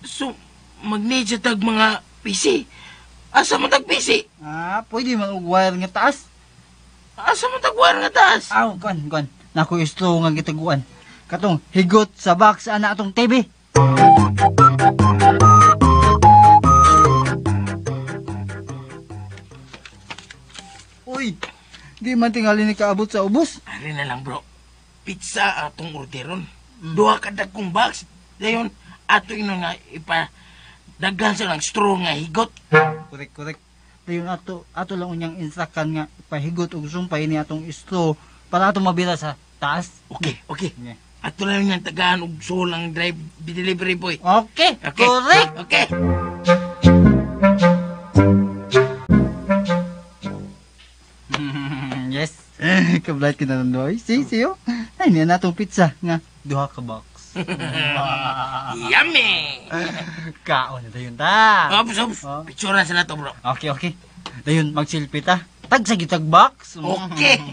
So mag-need siya tag mga PC. Asa man tag PC? Ah, pwede man og wire nga taas. Asa man tag wire nga taas? Aw, kuan, kuan. Nako istro nga gitaguan. Katong higot sa box ana atong TV. Di man tingali ni kaabot sa ubos. Ari na lang bro. Pizza atong orderon. Duha ka dagkong box. Dayon ato ino nga ipa daghan sa lang straw nga higot. Correct, correct. Dayon ato lang unyang instructan nga ipahigot og sumpay ni atong straw para ato mabira sa taas. Okay, okay. Yeah. Ato lang yung tagaan og sulang drive delivery boy. Okay, okay. Correct. Okay. Yes. Kablight ka na lang doy. See, see you. Ay, niya na itong pizza nga. Duha ka box. Yummy! Kaon na dayon ta. Ops, ops. Oh. Picturean sa nato, bro. Okay, okay. Dayon, mag-selfie ta. Tag sa gitag box. Okay.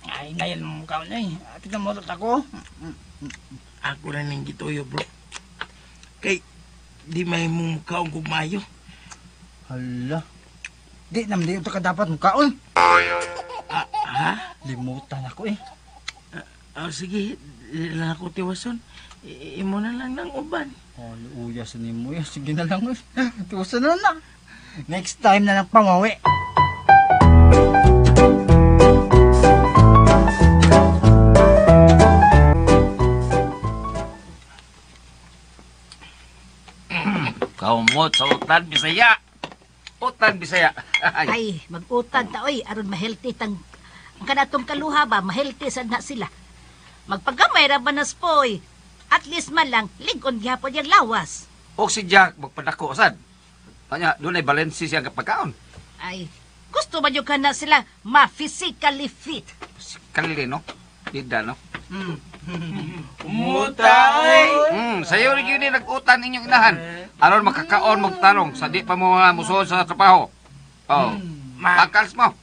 Ay, ngayon mo kaon ay. Tignan mo ako. Ako na ning gituyo, bro. Kay di may mong mukaon kung mayo. Hala. Di naman di ka dapat mukaon. Ha? Limutan ako eh. Sige, di lang ako tiwason. Imo na lang ng uban. Oh, luuya sa nimo eh. Sige na lang eh. Tiwason na lang. Next time na lang pamawi. Kaumot sa utan Bisaya. Utan Bisaya. Ay, mag-utan ta oy aron ma-healthy tang ang kanatong kaluha ba, ma-healthy sad na sila. Magpagamay ra ba na spoy. At least man lang lig-on gyapon yang lawas. Og si Jack magpadako sad. Anya dunay balanse siya ang pagkaon. Ay, gusto man yun ka na sila ma-physically fit. Physically no? Dida no? Mutay. Sayo rin yun nag-utan inyong inahan. Aron makakaon magtarong sa di pa mo musuon sa trabaho. Oh. Akals mo.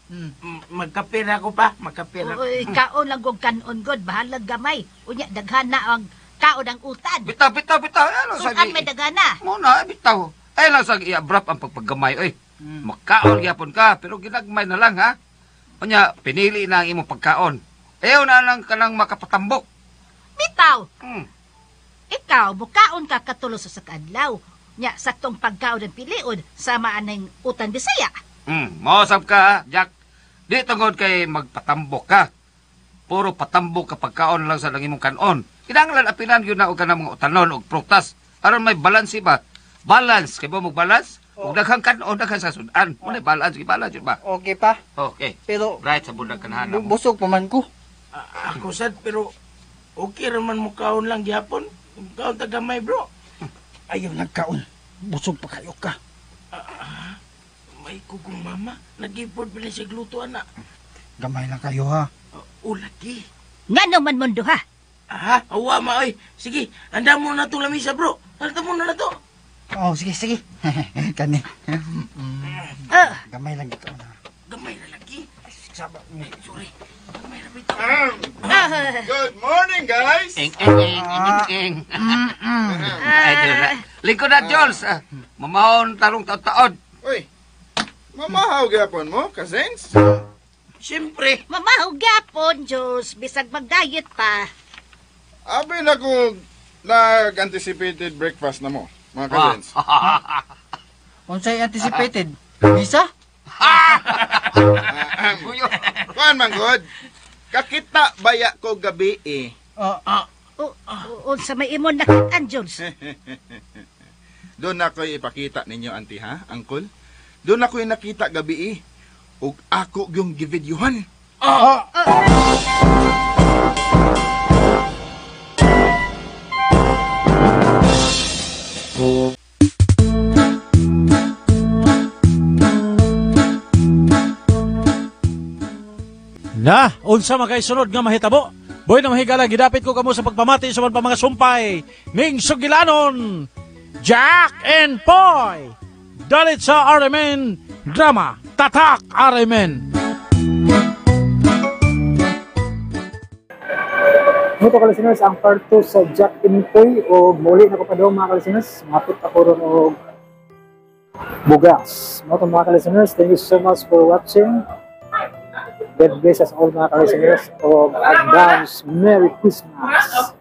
Magkapira ko pa, magkapira. Uy, kaon lang og kanon god, bahalag gamay. Unya daghan na ang kaon ang utan. Bitaw, bitaw, bitaw. Ano sabi? May daghan na. Muna, bitaw. Ay lang sa i-abrap ang pagpagamay oy. Makaon gyapon ka, pero ginagmay na lang ha. Unya pinili na ang imong pagkaon. Ayaw na lang ka lang makapatambok. Bitaw. Ikaw, mukaon ka katulo sa sakadlaw. Nya, saktong pagkaon ng piliod, sama anang utan Bisaya. Mausap ka, ha, Jack. Di tungod kay magpatambok ka. Puro patambok ka pagkaon lang sa langimong kanon. Kinahanglan apinan yun na og kanang mga utanon og prutas. Aron may balance ba? Balance. Kay ba mag-balance? Og daghang kanon, daghang sa sudan. Mo na balance, balance yun ba? Okay pa. Okay. Pero, right sa bundag kanahan. Busog pa man ko. Ako sad, pero okay raman mo kaon lang gyapon. Kaon ta gamay, bro. Ayaw nagkaon. Busog pa kayo ka. May kugong mama. Nag-ipod pa na siya gluto, ana. Gamay lang kayo, ha? Ulaki. Nga naman mundo, ha? Ha? Awa, ma, oy. Sige, handa mo na itong lamisa, bro. Handa mo na to. Oh, sige, sige. Kani. Gamay lang ito, na. Gamay na lagi. Saba. Sorry. Gamay na ito. Good morning, guys! Eng, eng, eng, eng, eng. Ay, lingkod na, Jules. Mamahon tarong taon-taon. Uy, mamahaw gyapon mo, cousins? Siyempre. Mamahaw gyapon, Jules. Bisag mag-diet pa. Abi na ko nag-anticipated breakfast na mo, mga cousins. Unsay anticipated? Visa? Kuan man god. Kakita baya ko gabi eh. Unsa may imong nakitaan, Jules? Doon ako ipakita ninyo, auntie, ha, uncle? Doon ako'y nakita gabi eh. Ug ako yung givideohan. Na, unsa man kay sunod nga mahitabo? Boy na mahigala, gidapit ko kamo sa pagpamati sa pa mga sumpay ning sugilanon Jack and Poy. Dalit sa RMN Drama Tatak RMN. Muto ka listeners, ang part 2 sa Jack and Poy o muli na ko pa daw mga listeners, mapit ako ron og bugas. Muto mga listeners, thank you so much for watching. God bless us all mga listeners o advance Merry Christmas.